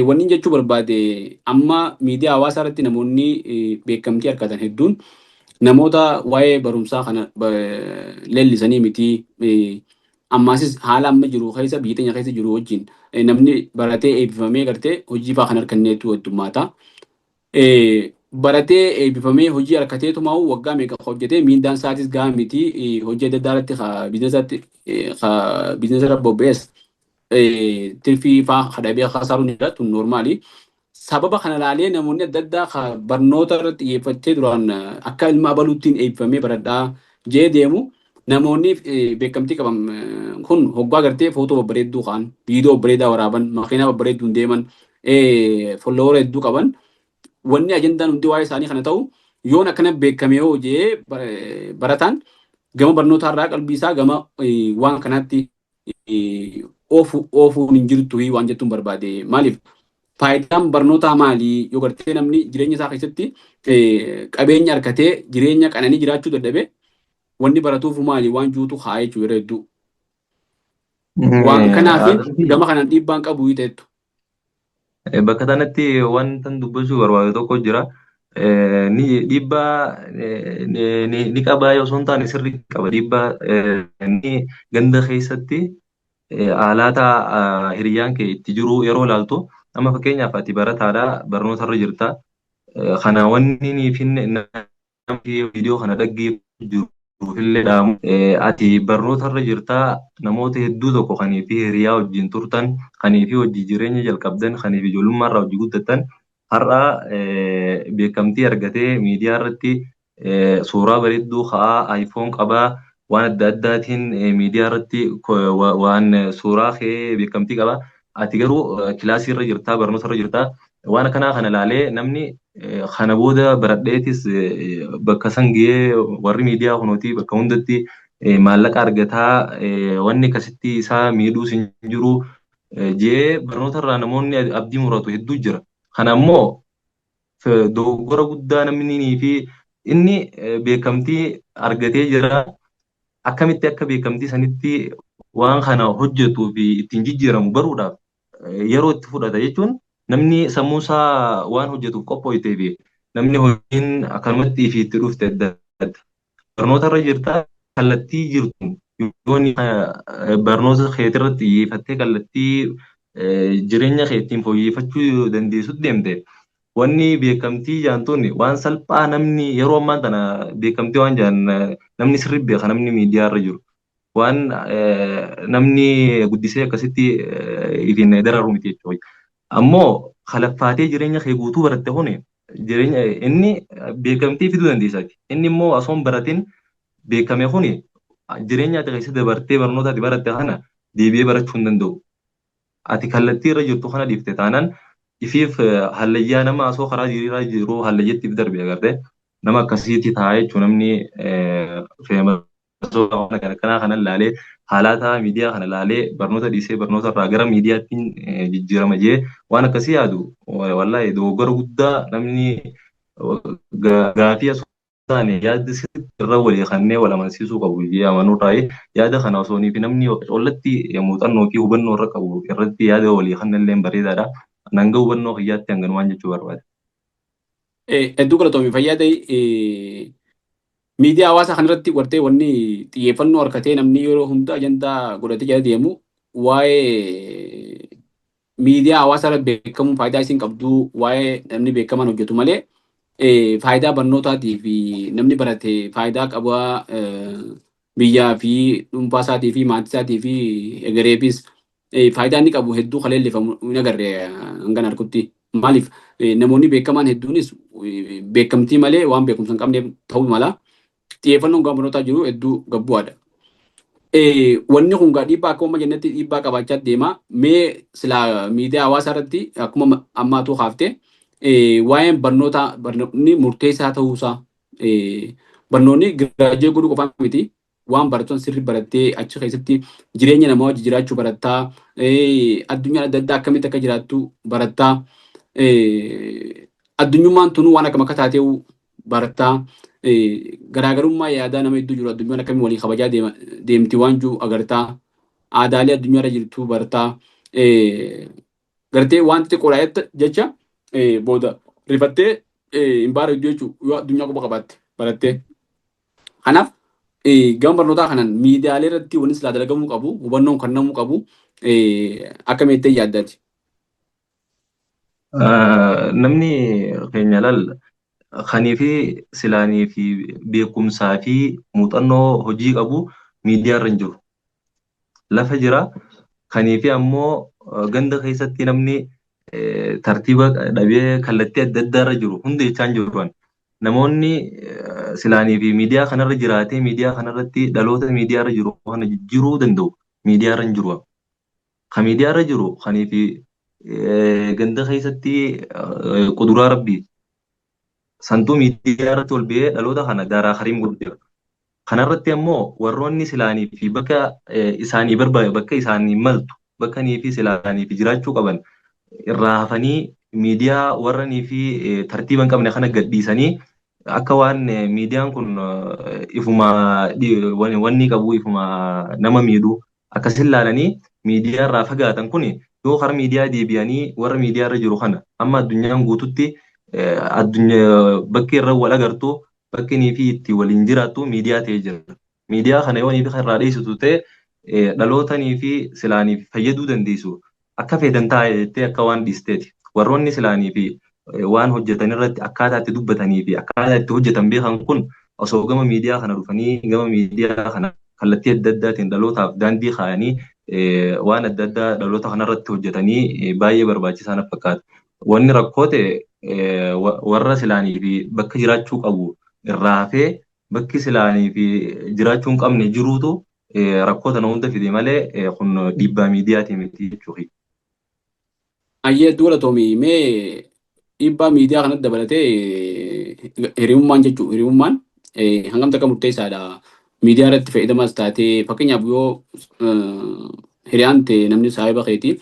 S1: Wanni jechuu barbaade, amma miidiyaa hawaasaa irratti namoonni beekamtii argatan hedduun namoota waa'ee barumsaa kana leellisanii miti. Ammaasis haala amma jiru keessa, biyya teenya keessa jiru wajjin namni baratee eebbifamee gartee hojii fa'aa kan arganneetu heddummaata. Baratee eebbifamee hojii harkateetumaa'u waggaa meeqa hojjetee miindaan isaatis gahaa miti. Hojii adda addaa irratti businessatti businessa irra bobba'es tirfii fa'aa kadhabee kasaaruun ni jira, tun normali. Sababa kana ilaalee namoonni adda addaa barnoota irratti xiyyeeffattee duraan akka ilma abaluuttiin eebbifamee baradhaa jee deemu, namoonni beekamtii qaban kun hoggaa gartee footoo babbareedduu ka'an, viidiyoo babbareedaa waraaban, makiinaa babbareedduun deeman, follower hedduu qaban, wanni ajandaan hundi waa'ee isaanii kana ta'u, yoon akkana beekame yoo jee barataan gama barnootaa irraa qalbii isaa gama waan kanaatti oofuun hin jirtu waan jettuun barbaade. Maaliif, faayidaan barnootaa maali yoo gartee namni jireenya isaa keessatti qabeenya argatee jireenya qananii jiraachuu dadhabe, wanni baratuuf maali waan juutu haa jechuu yeroo hedduu. Waan kanaaf gama kanaan dhiibbaan qabu ta'ettu.
S2: Bakka kanatti wanta dubbachuu barbaadu tokko jira. Ni dhiibbaa ni qabaa osoo hin taane sirrii qaba. Dhiibbaa ni ganda keessatti haalata hiriyyaan kee itti jiru yeroo ilaaltu, amma fakkeenyaaf ati barataadha, barnoota irra jirta. Kana wanni ni finne viidiyoo kana dhaggeeffatu jiruufillee dhaamu. Ati barnoota irra jirtaa, namoota hedduu tokko kanii fi hiriyaa wajjin turtan, kanii fi hojii jireenya jalqabdan, kanii fi ijoollummaa irraa hojii guddattan har'a beekamtii argatee miidiyaa irratti suuraa bareedduu ka'aa, iPhone qabaa, waan adda addaatiin miidiyaa irratti waan suuraa kee beekamtii qaba. Ati garuu kilaasii irra jirtaa, barnoota irra jirtaa. Waan akkanaa kana ilaalee namni kana booda baradheetis bakka san gahee, warri miidiyaa kunuutii bakka hundatti maallaqa argataa, wanni akkasitti isaa miidhuus hin jiru jee barnoota irraa namoonni abdii muratu hedduu jira. Kana immoo dogoggora guddaa namni fi inni beekamtii argatee jira. Akkamitti akka beekamtii sanitti waan kana hojjetuu fi ittiin jijjiiramu baruudhaaf yeroo itti fudhata jechuun, namni sammuu isaa waan hojjetuuf qophooytee fi namni hojiin akkanumatti fi itti dhufte adda adda. Barnoota irra jirtaa, kallattii jirtu yoo barnoota keetirratti xiyyeeffattee kallattii jireenya kee ittiin fooyyeffachuu dandeessutti deemte, wanni beekamtii jaantuun waan salphaa. Namni yeroo ammaa tana beekamtii waan jaan namni sirrii beeka. Namni miidiyaa irra jiru waan namni guddisee akkasitti ittiin dararu miti jechuudha. Ammoo kalaffaatee jireenya kee guutuu baratte kuni jireenya inni beekamtii fiduu dandeessaati. Inni immoo osoo hin baratin beekame kuni jireenya ati keessa dabartee barnoota ati baratte kana deebi'ee barachuu hin danda'u. Ati kallattii irra jirtu kana dhiifte taanaan ifiif hallayyaa nama osoo karaa diriiraa jiru hallayyattiif darbe agartee nama akkasiitti ta'a jechuun, namni feemasoo kana kana ilaalee, haalata miidiyaa kana ilaalee, barnoota dhiisee barnoota irraa gara miidiyaatti jijjiirama jee waan akkasii yaadu, wallaahi dogoggora guddaa. Namni gaafii osoo taane yaaddi sirriitti irra walii kannee wal amansiisuu qabu jee amanuurraa, yaada kana osoo fi namni collatti muuxannoo fi hubannoo irra qabu irratti yaada walii kannallee bareedaadha. Nanga hubannoo kiyyaatti hanganumaan jechuu barbaada.
S1: Hedduu galatoomii, fayyaa ta'e. Miidiyaa hawaasaa kanarratti wartee wanni xiyyeeffannoo harkatee namni yeroo hunda ajandaa godhatee jala deemu waa'ee miidiyaa hawaasaa irratti beekamuun faayidaa isin qabdu, waa'ee namni beekamaan hojjetu malee faayidaa barnootaatii fi namni barate faayidaa qabaa biyyaa fi dhuunfaa isaatii fi maatii isaatii fi egereefis faayidaa inni qabu hedduu kaleellifamu hin agarre hangan argutti. Maaliif, namoonni beekamaan hedduunis beekamtii malee waan beekumsa hin qabneef ta'uu mala. Xiyyeeffannoon gama barnootaa jiru hedduu gabbu'aadha. Wanni kun gaa dhiibbaa akkuma jennetti dhiibbaa qabaachaa deema. Mee silaa miidiyaa hawaasaa irratti akkuma ammaatu kaaftee waa'een barnootaa, barnoonni murteessaa ta'uusaa, barnoonni graduate godhuu qofaa miti. Waan baratoon sirri barattee achi keessatti jireenya namaa wajji jiraachuu barattaa, addunyaan adda addaa akkamitti akka jiraattu barattaa, addunyummaan tunuu waan akkam akka taateewu barattaa, garaagarummaa yaadaa nama hedduu jiru, addunyaan akkamii walii kabajaa deemti waan jiru agartaa, aadaalee addunyaa irra jirtu bartaa, gartee waan xixiqqoodha jecha booda rifattee hin bareeddu jechuudha yoo addunyaa quba qabaatte barattee. Kanaaf gama barnootaa kanaan miidiyaalee irratti wanni silaa dalagamuu qabu, hubannoon kennamuu qabu akka meettee yaaddaati.
S2: Namni keenya laal kanii fi silaanii fi beekumsaa fi muuxannoo hojii qabu miidiyaa irra hin jiru. Lafa jira. Kanii fi ammoo ganda keessatti namni tartiiba dhabee kallattii adda addaa irra jiru hundi jechaa hin jiru. Namoonni silaanii fi miidiyaa kanarra jiraatee miidiyaa kanarratti dhaloota miidiyaa irra jiru kana jijjiiruu danda'u miidiyaa irra hin jiru. Kan miidiyaa irra jiru kanii fi ganda keessatti quduraa rabbii santuu miidiyaa irratti ol ba'ee dhaloota kana daaraa kariim godhu jira. Kanarratti ammoo warroonni silaanii fi bakka isaanii barbaade, bakka isaanii maltu, bakka nii fi silaanii fi jiraachuu qaban irraa hafanii miidiyaa warra nii fi tartiiba hin qabne kana gadhiisanii akka waan miidiyaan kun ifuma wanni qabu ifuma nama miidhu akkasin laalanii miidiyaa irraa fagaatan. Kun yoo karaa miidiyaa deebi'anii warra miidiyaa irra jiru kana amma addunyaan guututti Addunyaa bakki irra wal agartu, bakki inni fi itti waliin jiraattu miidiyaa ta'ee jira. Miidiyaa kana yoo inni fi irraa dheessitu ta'e, dhalootanii fi silaanii fayyaduu dandeessu. Akka feetan taa'e jettee akka waan dhiisteeti. Warroonni silaanii fi waan hojjetan irratti akkaataa itti dubbatanii fi akkaataa itti hojjetan beekan kun osoo gama miidiyaa kana dhufanii, gama miidiyaa kana kallattii adda addaatiin dhalootaaf daandii kaayanii, waan adda addaa dhaloota kanarratti hojjetanii baay'ee barbaachisaa na fakkaata. Wanni rakkoo ta'e warra silaanii fi bakka jiraachuu qabu irraa hafee bakki silaanii fi jiraachuu hin qabne jiruutu rakkoo tana hunda fide malee kun dhiibbaa miidiyaatii miti jechuudha.
S1: Ayyee, galatoomi. Mee dhiibbaa miidiyaa kanatti dabalatee hiriyummaan jechuudha. Hiriyummaan hangam takka murteessaadha? Miidiyaa irratti fayyadamas taatee, fakkeenyaaf yoo hiriyaan ta'e, namni saahiba keetii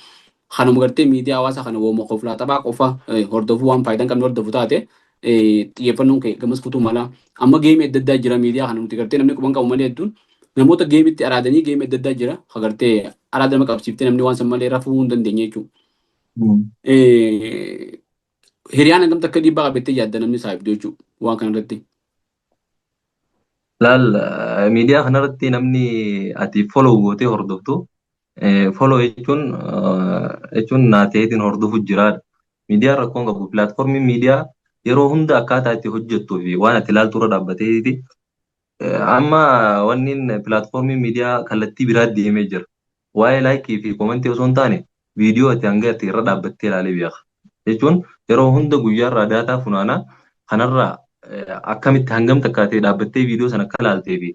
S1: kanuma gartee miidiyaa hawaasaa kana wooma qoflaa taphaa qofa hordofuu, waan faayidaa hin qabne hordofu taate, xiyyeeffannoon kee gamas kutuu mala. Amma game adda addaa jira miidiyaa kana nuti gartee namni quban qabu malee, hedduun namoota gameitti araadanii, game adda addaa jira. Gartee araada nama qabsiiftee namni waan san malee rafuu hin dandeenye jechuudha. Hiriyaan hangam takka dhiibbaa qabattee yaadda, namni saahibdu jechuudha, waan kana irratti?
S2: Laal, miidiyaa kanarratti namni ati follow gootee hordoftu, follow jechuun naateetiin hordofu jiraadha. Miidiyaan rakkoon qabu, platformiin miidiyaa yeroo hunda akkaataa itti hojjettuu fi waan ati ilaaltu irra dhaabbateeti. Amma wanni platformiin miidiyaa kallattii biraa deemee jira. Waa'ee like fi comment osoo hin taane, viidiyoo ati hanga ati irra dhaabbattee ilaalee beeka. Jechuun yeroo hunda guyyaarraa data funaanaa, kanarraa akkamitti hangam takka ta'e dhaabbattee viidiyoo sana akka ilaaltee fi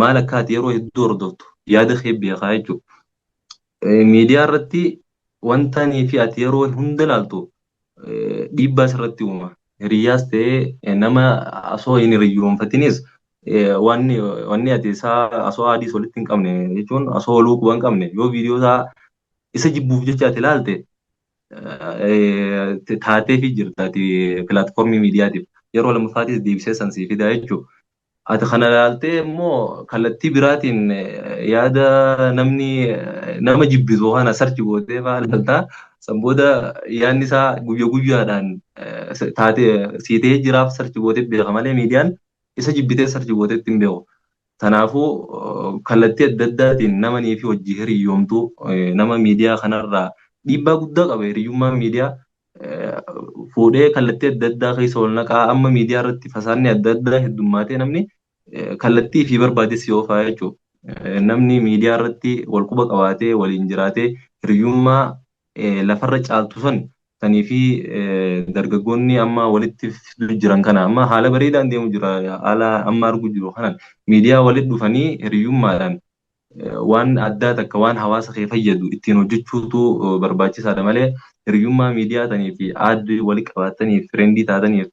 S2: maal akka ati yeroo hedduu hordoftu yaada kee beekaa jechuudha. Miidiyaa irratti wanta nii fi ati yeroo hunda ilaaltu dhiibbaa sirratti uuma. Hiriyyaas ta'ee nama osoo hin hiriyyoonfatinis, wanni ati isaa osoo adiis walitti hin qabne, jechuun osoo waluu quba hin qabne, yoo viidiyoo isaa isa jibbuuf jecha ati ilaalte taatee fi jirta ati platform miidiyaatiif. Yeroo lammaffaatis deebisee san sii fidaa jechuudha. Ati kana ilaaltee immoo kallattii biraatiin yaada namni nama jibbisu kana search gootee fa'aa ilaaltaa. San booda yaadni isaa guyya guyyaadhaan taatee sii ta'ee jiraaf search gootee beeka malee miidiyaan isa jibbitee search gootee ittiin beeku. Kanaafuu kallattii adda addaatiin namanii fi hojii hiriyyoomtuu nama miidiyaa kanarraa dhiibbaa guddaa qaba. Hiriyyummaan miidiyaa fuudhee kallattii adda addaa keessa ol naqaa. Amma miidiyaa irratti fasaanni adda addaa heddummaatee namni kallattii fi barbaades yoo fa'aa jechuudha. Namni miidiyaa irratti wal quba qabaatee waliin jiraatee hiriyyummaa lafarra caaltu san sanii fi dargaggoonni amma walitti fiduu jiran kana amma haala bareedaan deemu jira. Haala amma argu jiru kanaan miidiyaa walitti dhufanii hiriyyummaadhaan waan addaa takka, waan hawaasa kee fayyadu ittiin hojjechuutu barbaachisaadha malee, hiriyyummaa miidiyaa tanii fi add walitti qabaataniif, friend taataniif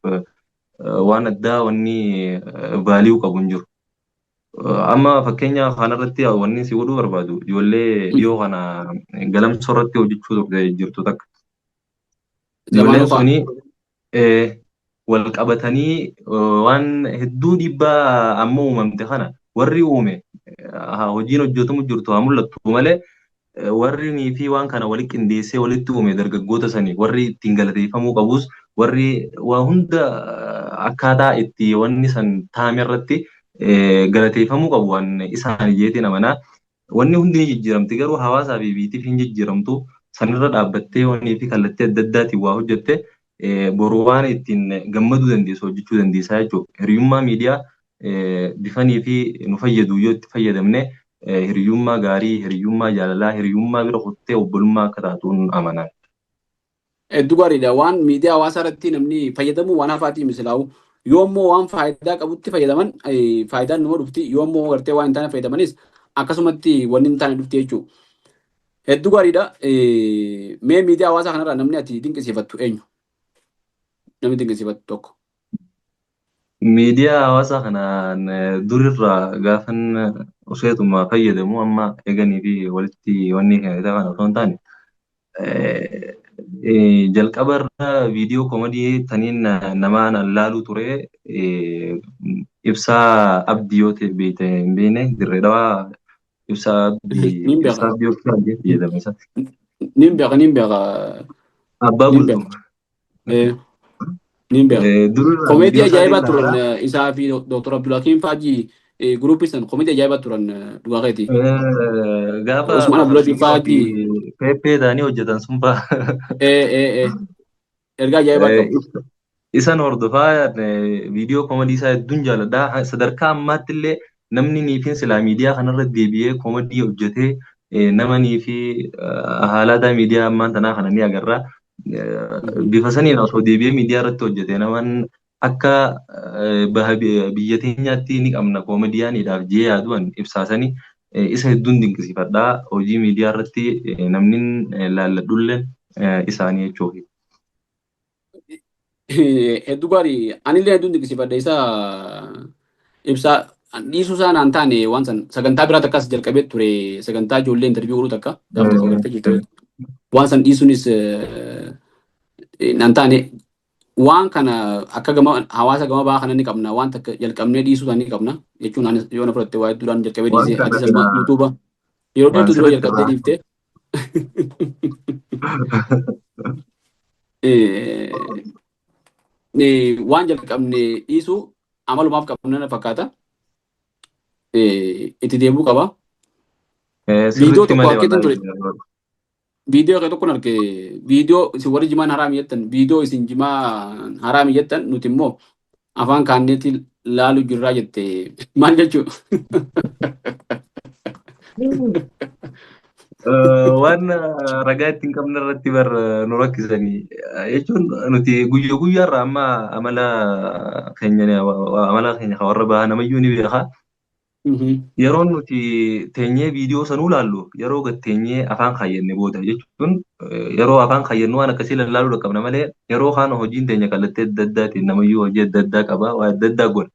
S2: waan addaa wanni value qabu hin jiru. Amma fakkeenya kanarratti wanni si godhuu barbaadu, ijoollee dhiyoo kana galamsoo irratti hojjechuu turte jirtu takka. Ijoolleen suni wal qabatanii waan hedduu dhiibbaa amma uumamte kana warri uume, hojiin hojjetamu jirtu haa mul'attu malee, warri nii fi waan kana walitti qindeessee walitti uume dargaggoota sanii warri ittiin galateeffamuu qabus, warri waa hunda akkaataa itti wanni san taa'ame irratti galateeffamuu qabu waan isaan jeetiin amanaa. Wanni hundi ni jijjiiramti, garuu hawaasaa fi biitiif hin jijjiiramtu. Sanirra dhaabbattee wanni fi kallattii adda addaatiin waa hojjette, boru waan ittiin gammaduu dandeessu hojjechuu dandeessaa jechuudha. Hiriyummaa miidiyaa bifanii fi nu fayyadu yoo itti fayyadamne, hiriyyummaa gaarii, hiriyyummaa jaalalaa, hiriyyummaa bira kuttee obbolummaa akka taatuun amanan.
S1: Hedduu gaariidha. Waan miidiyaa hawaasaa irratti namni fayyadamu waan hafaatii misilaawu. Yoo immoo waan faayidaa qabutti fayyadaman, faayidaan numa dhufti. Yoo immoo gartee waan hin taane fayyadamanis, akkasumatti wanni hin taane dhufti jechuudha. Hedduu gaariidha. Mee miidiyaa hawaasaa kanarraa namni ati dinqisiifattu eenyu? Namni dinqisiifattu tokko.
S2: Miidiyaa hawaasaa kanaan durirraa gaafan useetuma fayyadamu, amma eeganii fi walitti wanni kana osoo hin taane, jalqaba irra viidiyoo comedy taniin namaan laaluu ture, Ibsaa Abdii yoo ta'e beekte hin beekne, Dirree Dhawaa, Ibsaa Abdii.
S1: Nin beeka.
S2: Ibsaa Abdii yookiin jedhama isa.
S1: Nin beeka, nin beeka.
S2: Abbaa
S1: Nin
S2: Bultum.
S1: beeka. Niin beeka.
S2: Dururraa
S1: Komeedii
S2: viidiyoo isaatiin
S1: ajaa'ibaa turan
S2: ilaalaa.
S1: isaa fi Dr. Abdulhakiim Faajii guruupii san komeedii ajaa'ibaa turan dhugaa keeti.
S2: Gaafa
S1: Usmaan Abdulhakiim
S2: Baharsiyyoo fi
S1: Faajii
S2: Peeppee ta'anii hojjetan sun fa'a.
S1: Ergaa ajaa'ibaa qabu.
S2: Isan hordofaa viidiyoo koomedii isaa hedduun jaaladha. Sadarkaa ammaatti illee namni niifiin silaa miidiyaa kanarra deebi'ee koomedii hojjetee nama niifi haalata miidiyaa ammaan tanaa kana ni agarra. Bifa saniin osoo deebi'ee miidiyaa irratti hojjete naman akka baha biyya teenyaatti ni qabna koomediyaaniidhaaf jee yaaduun ibsaasanii isa hedduun dinqisiifadha. Hojii miidiyaa irratti namni laalladhullee isaanii jechuudha.
S1: Hedduu gaarii, anillee hedduun dinqisiifadha isa ibsaa dhiisuu isaa naan taane. Waan san sagantaa biraa takkas jalqabee ture, sagantaa ijoollee interview godhu takka gaaf tokko agartee jirte. Waan san dhiisuunis naan taane. Waan kana akka gama hawaasa gama bahaa kana ni qabna, waan takka jalqabnee dhiisuu ni qabna jechuun anis yoo na fudhatte waa hedduudhaan jalqabee
S2: Waan
S1: dhiisee
S2: kana
S1: atis amma
S2: silaa
S1: yuutuuba yeroo
S2: waan
S1: dheertuu dura
S2: sirriitti
S1: jalqabdee
S2: irraa
S1: dhiifte. Waan jalqabne dhiisuu amalumaaf qabna na fakkaata. Itti deebi'uu qaba. Viidiyoo
S2: Sirriitti
S1: tokko
S2: malee
S1: argeetin ture.
S2: wallaahi.
S1: Viidiyoo kee tokkon arge. Viidiyoo isin warri jimaan haraami jettan, viidiyoo isin jimaa haraami jettan nuti immoo afaan kaanneetti laalu jirraa jette, maal jechuu?
S2: Waan ragaa ittiin qabne irratti bar nu rakkisanii jechuun nuti guyyaa guyyaarraa amma amala keenya kan warra bahaa namayyuu ni beeka. Yeroo nuti teenyee viidiyoo sanuu laallu yeroo gad teenyee afaan kaayyanne booda jechuun yeroo afaan kaayyannu waan akkasii lallaaluu qabna malee yeroo kaan hojiin teenya kallattii adda addaatiin namayyuu hojii adda addaa qaba, waa adda addaa godha.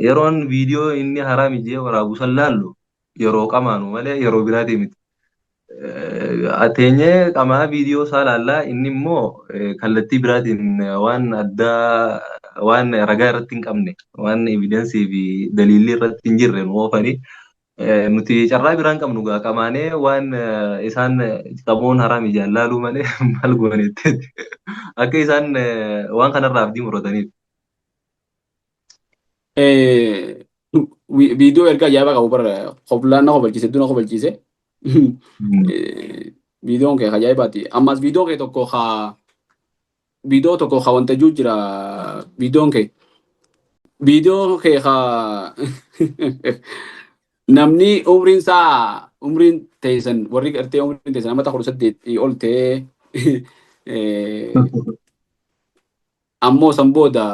S2: Yeroon viidiyoo inni haraami jee waraabu san laallu yeroo qamaanu malee yeroo biraatii miti. Teenyee qamaa viidiyoo isaa laallaa, inni immoo kallattii biraatiin waan addaa, waan ragaa irratti hin qabne, waan evidensii fi daliilli irratti hin jirre nu oofanii nuti carraa biraan qabnu gaa qamaanee waan isaan qaboon haraam ijaan laaluu malee maal goonetti akka isaan waan kanarraa abdii murataniif.
S1: Viidiyoo ergaa ajaa'ibaa qabu bara qoblaan na kobalchiise, hedduu na kobalchiise. Viidiyoon kee ajaa'ibaati. Ammas viidiyoo kee tokko haa viidiyoo tokko haa wanta jiru jira viidiyoon kee. Viidiyoo kee haa namni umriin isaa umriin teessan warri gartee umriin teessan amata 18 ol ta'ee ammoo san booda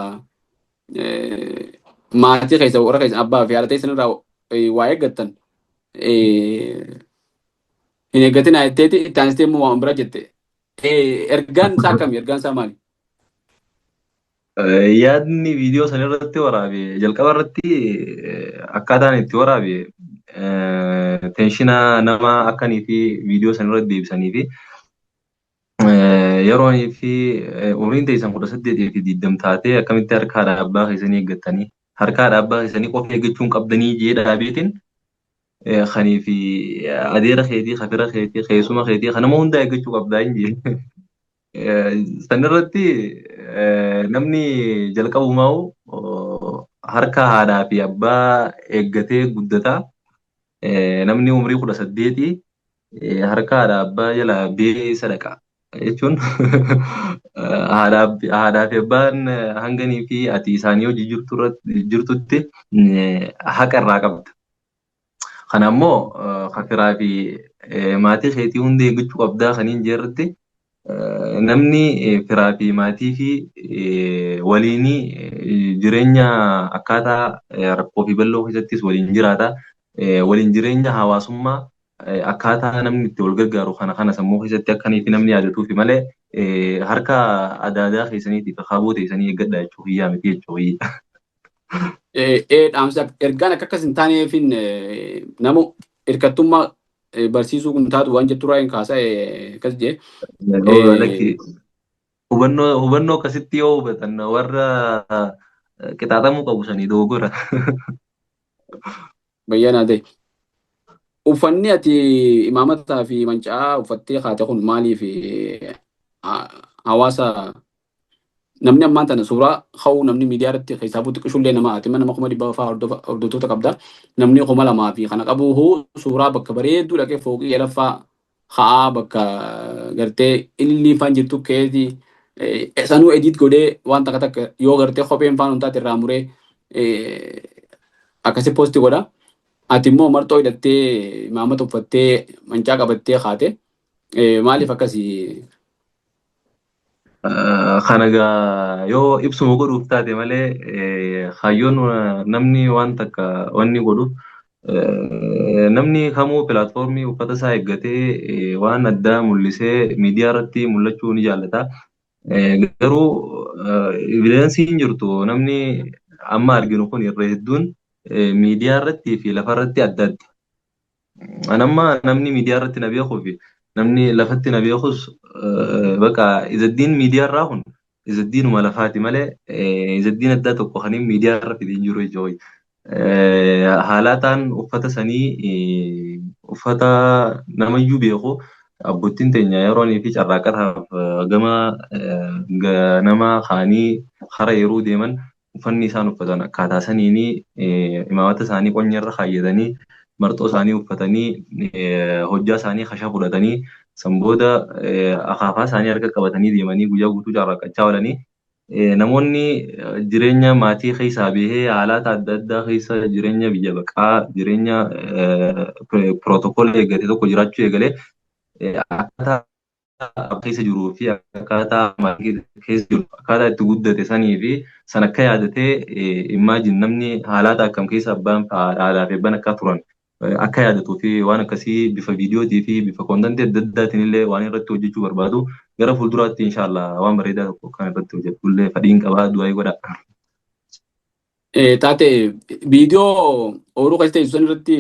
S1: maatii keessa warra keessa abbaa fi haadha teessan irraa waa eeggattan hin eeggatinaa jetteeti itti aansitee immoo waan bira jette. Ergaan isaa akkami? Ergaan isaa maali?
S2: Yaadni viidiyoo san irratti waraabe jalqaba irratti akkaataan itti waraabe tension nama akkanii fi viidiyoo san irratti deebisanii fi yeroonii fi umriin teessan 18 fi 20 taatee akkamitti harka haadha abbaa keessanii eeggattanii, harka haadha abbaa keessanii qofa eeggachuun qabdanii jee dhaabeetiin kanii fi adeera keetii, kafira keetii, keessuma keetii kan nama hundaa eeggachuu qabdaa hin jee. San irratti namni jalqabumaa'u harka haadhaa fi abbaa eeggatee guddataa. Namni umrii 18 harka haadha abbaa jala beesa dhaqa. Jechuun haadhaa fi abbaan hanganii fi ati isaanii hojii jirtutti haqa irraa qabda. Kana immoo kafiraa fi maatii keetii hunda eeggachuu qabdaa kaniin jeerratti namni firaa fi maatii fi waliin jireenya akkaataa rakkoo fi bal'oo keessattis waliin jiraata. Waliin jireenya hawaasummaa akkaataa namni itti wal gargaaru kana sammuu keessatti akkanii fi namni yaadatuufi malee harka adaadaa keessaniitiif akaaboo teessanii eeggadha jechuu hiyyaa miti jechuu hiyya.
S1: Dhaamsa ergaan akka akkas hin taaneefin nama hirkattummaa barsiisuu kun taatu waan jettu irraa hin kaasaa akkas jee.
S2: Lakki, hubannoo akkasitti yoo hubatan warra qixaaxamuu qabu sanii dogoggora.
S1: Bayyanaa ta'e. Uffanni ati imaamataa fi manca'aa uffattee kaate kun maaliif hawaasa Namni ammaan tana suuraa ka'uu namni miidiyaa irratti keessaafuu xiqqishullee nama ati nama 100,000 fa'aa hordoftoota qabda. Namni 2000 fi kana qabu suuraa bakka bareedduu dhaqee fooqii jalaffaa ka'aa bakka gartee ililliin faan jirtu keeti sanuu edit godhee waan takka takka yoo gartee kopheen faan hundaati irraa muree akkasi posti godha. Ati immoo marxoo hidhattee imaamata uffattee mancaa qabattee kaate maaliif akkasii?
S2: Kana egaa yoo ibsuma godhuuf taate malee kaayyoon namni waan takka wanni godhuuf namni kamuu pilaatfoormii uffata isaa eeggatee waan addaa mul'isee miidiyaa irratti mul'achuu ni jaallata. Garuu evidensiin jirtu namni amma arginu kun irra hedduun miidiyaa irratti fi lafa irratti adda adda. An amma namni miidiyaa irratti na beekuu fi namni lafatti na beekus bakka Izaddiin miidiyaa irraa kun Izaddiinuma lafaati malee Izaddiin addaa tokko kan inni miidiyaa irra fide hin jiru jechuudha. Haalaataan uffata sanii uffata namayyuu beeku abbootiin teenya yeroonii fi carraaqataaf gama nama kaanii kara yeroo deeman uffanni isaan uffatan akkaataa saniini imaamata isaanii qonya irra kaayyatanii marxoo isaanii uffatanii hojjaa isaanii kasha fudhatanii san booda akaafaa isaanii harka qabatanii deemanii guyyaa guutuu carraaqqachaa oolanii namoonni jireenya maatii keessaa bahee haalata adda addaa keessa jireenya biyya baqaa jireenya pirootokoolii eeggate tokko jiraachuu eegalee akkaataa keessa jiruu fi akkaataa maatii keessa jiru akkaataa itti guddate sanii fi san akka yaadatee imagine namni haalata akkam keessa abbaan haadhaa fi abbaan akka turan akka yaadatuu fi waan akkasii bifa viidiyootii fi bifa contentii adda addaatiin illee waan irratti hojjechuu barbaadu gara fuulduraatti inshaallah waan bareedaa tokko kan irratti hojjedhu illee fedhiin qabaa du'aa godha.
S1: Taate viidiyoo ooyiruu keessa teessu san irratti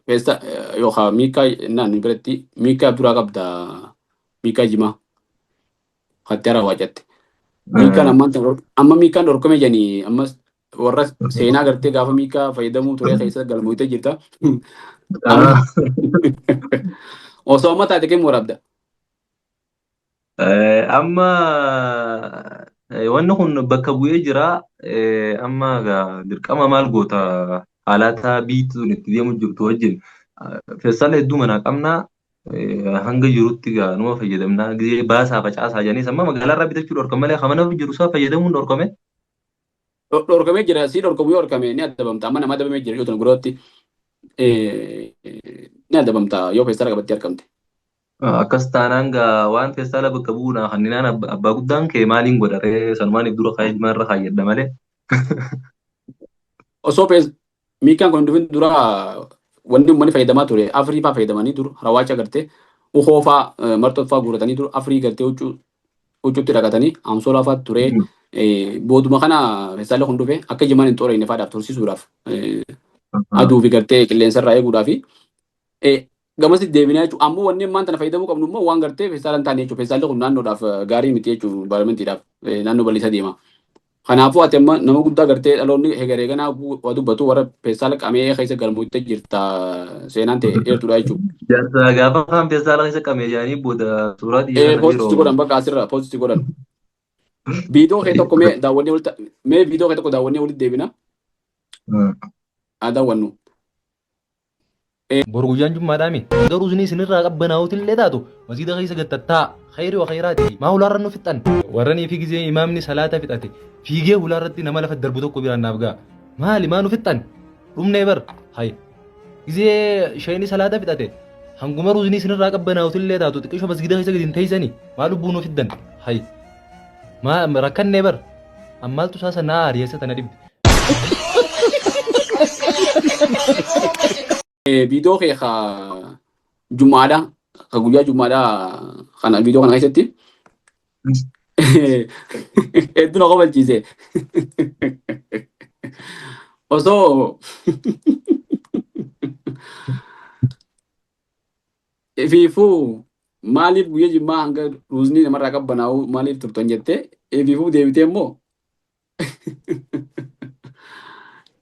S1: keessa yookaan miikaa naan biratti miikaa duraa qabda miikaa jimaa kattee hara waacatte. Miikaan ammaan amma miikaan dhorkame jedhanii ammas warra seenaa gartee gaafa miikaa fayyadamuu ture keessa galmootee jirta. Osoo amma taate keessa waraabda.
S2: Amma wanni kun bakka bu'ee jira. Amma dirqama maal goota haalata biyyi tun itti deemu jirtu wajjin feestaala hedduu manaa qabna. Hanga jirutti gaa numa fayyadamna. Gizee baasaa facaasaa jedhaniis amma magaalaa irraa bitachuu dhorkan malee kan mana jiru isaa fayyadamuun dhorkame.
S1: Dhorkamee jira si dhorkamu yoo dhorkame ni adabamta amma nama adabamee jira yoo tun gurootti ni adabamta yoo feestaala qabattee argamte.
S2: Akkas taanaan gaa waan feestaala bakka bu'uuna kanninaan abbaa guddaan kee maaliin godha ree sanumaan if dura kaayee jimaa irra kaayyadha malee.
S1: Osoo miikaan kun hin dhufin dura wanni uummanni fayyadamaa ture afirii faa fayyadamanii dur harawaacha gartee ukoo faa marxoo faa guuratanii dur afirii gartee huccuu huccuutti dhaqatanii amsoolaa faa ture booduma kana feestaalli kun dhufe akka jimaan hin xooreenne faadhaaf tursiisuudhaaf aduu fi gartee qilleensa irraa eeguudhaafi gamasitti deebinaa jechuudha. Ammoo wanni ammaan tana fayyadamuu qabnu immoo waan gartee feestaala hin taane jechuudha. Feestaalli kun naannoodhaaf gaarii miti jechuudha. Environmentiidhaaf naannoo bal'isa deema. Kanaafuu ati amma nama guddaa gartee dhaloonni hegeree ganaa waa dubbatu warra feestaala qamee keessa galmootee jirta seenaan ta'e dheertuudha jechuudha.
S2: Jaarsa gaafa kaan feestaala keessa qamee jedhanii booda suuraa xiyya kana
S1: Post
S2: dhiiroo.
S1: godhan bakka asirra post godhan. Viidiyoo kee tokko mee daawwannee walitti mee viidiyoo kee tokko daawwannee walitti deebina. Haa daawwannu.
S3: Boru guyyaan jummaadhaami. Garuu isinii isinirraa qabbanaa'uutillee taatu masgiida keessa gad tattaa'a. Khayri wa khayraati. Maa hulaarra nu fixxan? Warranii fi gizee imaamni salaata fixate fiigee hulaarratti nama lafa darbu tokko biraan naaf ga'a. Maali maa nu fixxan? Dhumnee bar. Hay. Gizee sheeyni salaata fixate hanguma ruuzinii isinirraa qabbanaa'uutillee taatu xiqqisho masgiida keessa gadi hin teessanii maa lubbuu nu fiddan? Hay. Maa rakkannee bar. Ammaaltu isaa sanaa aariyeessa tana dhibde.
S1: Viidiyoo kee ka Jumaadha ka guyyaa Jumaadha kana viidiyoo kana keessatti hedduu na kofalchiise. Osoo ifiifuu maaliif guyyaa Jimmaa hanga ruuzni namarraa qabbanaa'u maaliif turtan jettee ifiifuu deebitee immoo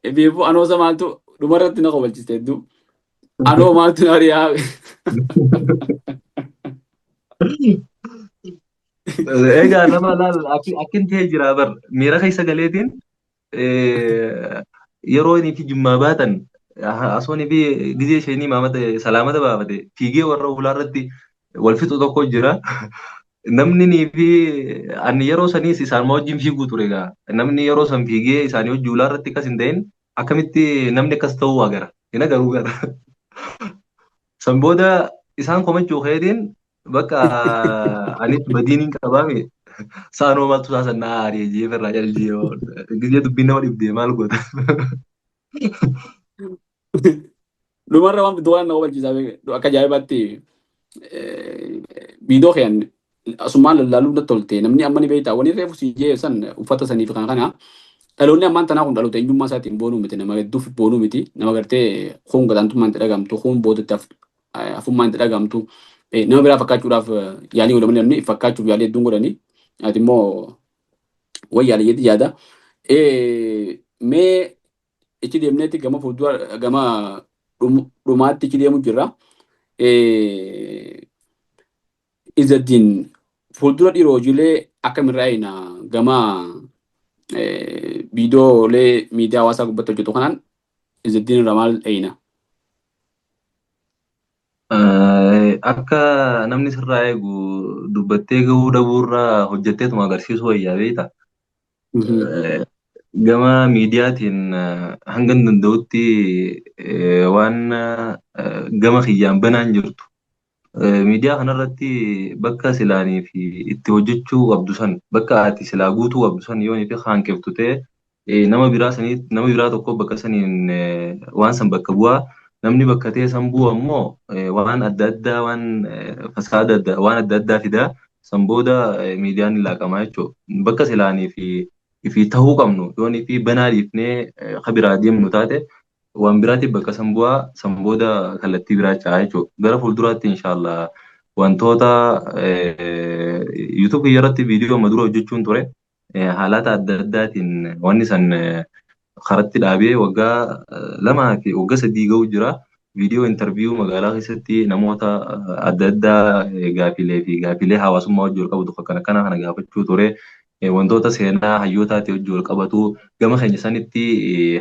S1: ifiifuu anoosa maaltu dhumarratti na kofalchiste hedduu. Anoo maaltu na ari'aa.
S2: Egaa nama laal akkin ta'ee jira bar miira keessa galeetiin yeroo inni fi jimmaa baatan asoon fi gizee isheenii imaamata salaamata baafate fiigee warra hulaa irratti wal fixu tokko jira. Namni nii fi ani yeroo saniis isaan wajjin fiiguu ture egaa. Namni yeroo san fiigee isaanii wajjin hulaa irratti akkas hin ta'in akkamitti namni akkas ta'uu agara. Hin agaruu gara. San booda isaan komachuu keetiin bakka anis badiin hin qabaame saanoo maaltu isaa san naa aaree jee irraa jalli gizee dubbiin nama dhibdee maal goota.
S1: Dhumarra waan waan nama hubachiisaa akka ajaa'ibaatti viidiyoo keen asumaan lallaaluu natti tolte. Namni amma ni beektaa wani reefu si jee san uffata sanii fi kana kana dhaloonni ammaan tanaa kun dhaloota eenyummaa isaatiin boonuu miti, nama hedduuf boonuu miti, nama gartee kun gadaantummaan itti dhagamtu, kun boodatti hafummaan itti dhagamtu, nama biraa fakkaachuudhaaf yaalii godhamanii, namni fakkaachuuf yaalii hedduun godhanii, ati immoo way yaalii jetti yaada. Mee ichi deemneetti gama fuuldura gama dhumaatti ichi deemu jirra. Izzaddiin fuuldura dhiiroo hojiilee akkamirraa eegna gama viidiyoolee miidiyaa hawaasaa gubbatti hojjetu kanaan Izzaddiin irraa maal eegna?
S2: Akka namni sirraa eegu dubbattee gahuu dhabuurraa hojjetteetuma agarsiisuu wayyaa beektaa? Gama miidiyaatiin hanga hin danda'utti waan gama kiyyaan banaan jirtu. Miidiyaa kanarratti bakka silaanii fi itti hojjechuu qabdu san, bakka ati silaa guutuu qabdu san yoo fi hanqiftu ta'e, nama biraa sanii nama biraa tokko bakka saniin waan san bakka bu'aa. Namni bakka ta'e san bu'u ammoo waan adda addaa, waan fasaada adda, waan adda addaa fidaa, san booda miidiyaan ni laaqamaa jechuudha. Bakka silaanii fi ta'uu qabnu yoo fi banaa dhiifnee ka biraa deemnu taate, waan biraatiif bakka san bu'aa, san booda kallattii biraa ce'aa jechuudha. Gara fuulduraatti inshaallah wantoota YouTube irratti viidiyoo amma dura hojjechuun ture haalata adda addaatiin wanni san karatti dhaabee waggaa 2 fi waggaa 3 ga'u jira. Viidiyoo interview magaalaa keessatti namoota adda addaa gaafilee fi gaafilee hawaasummaa wajjin wal qabatu akkana akkana kana gaafachuu ture. Wantoota seenaa hayyootaati wajjin wal qabatu gama keenya sanitti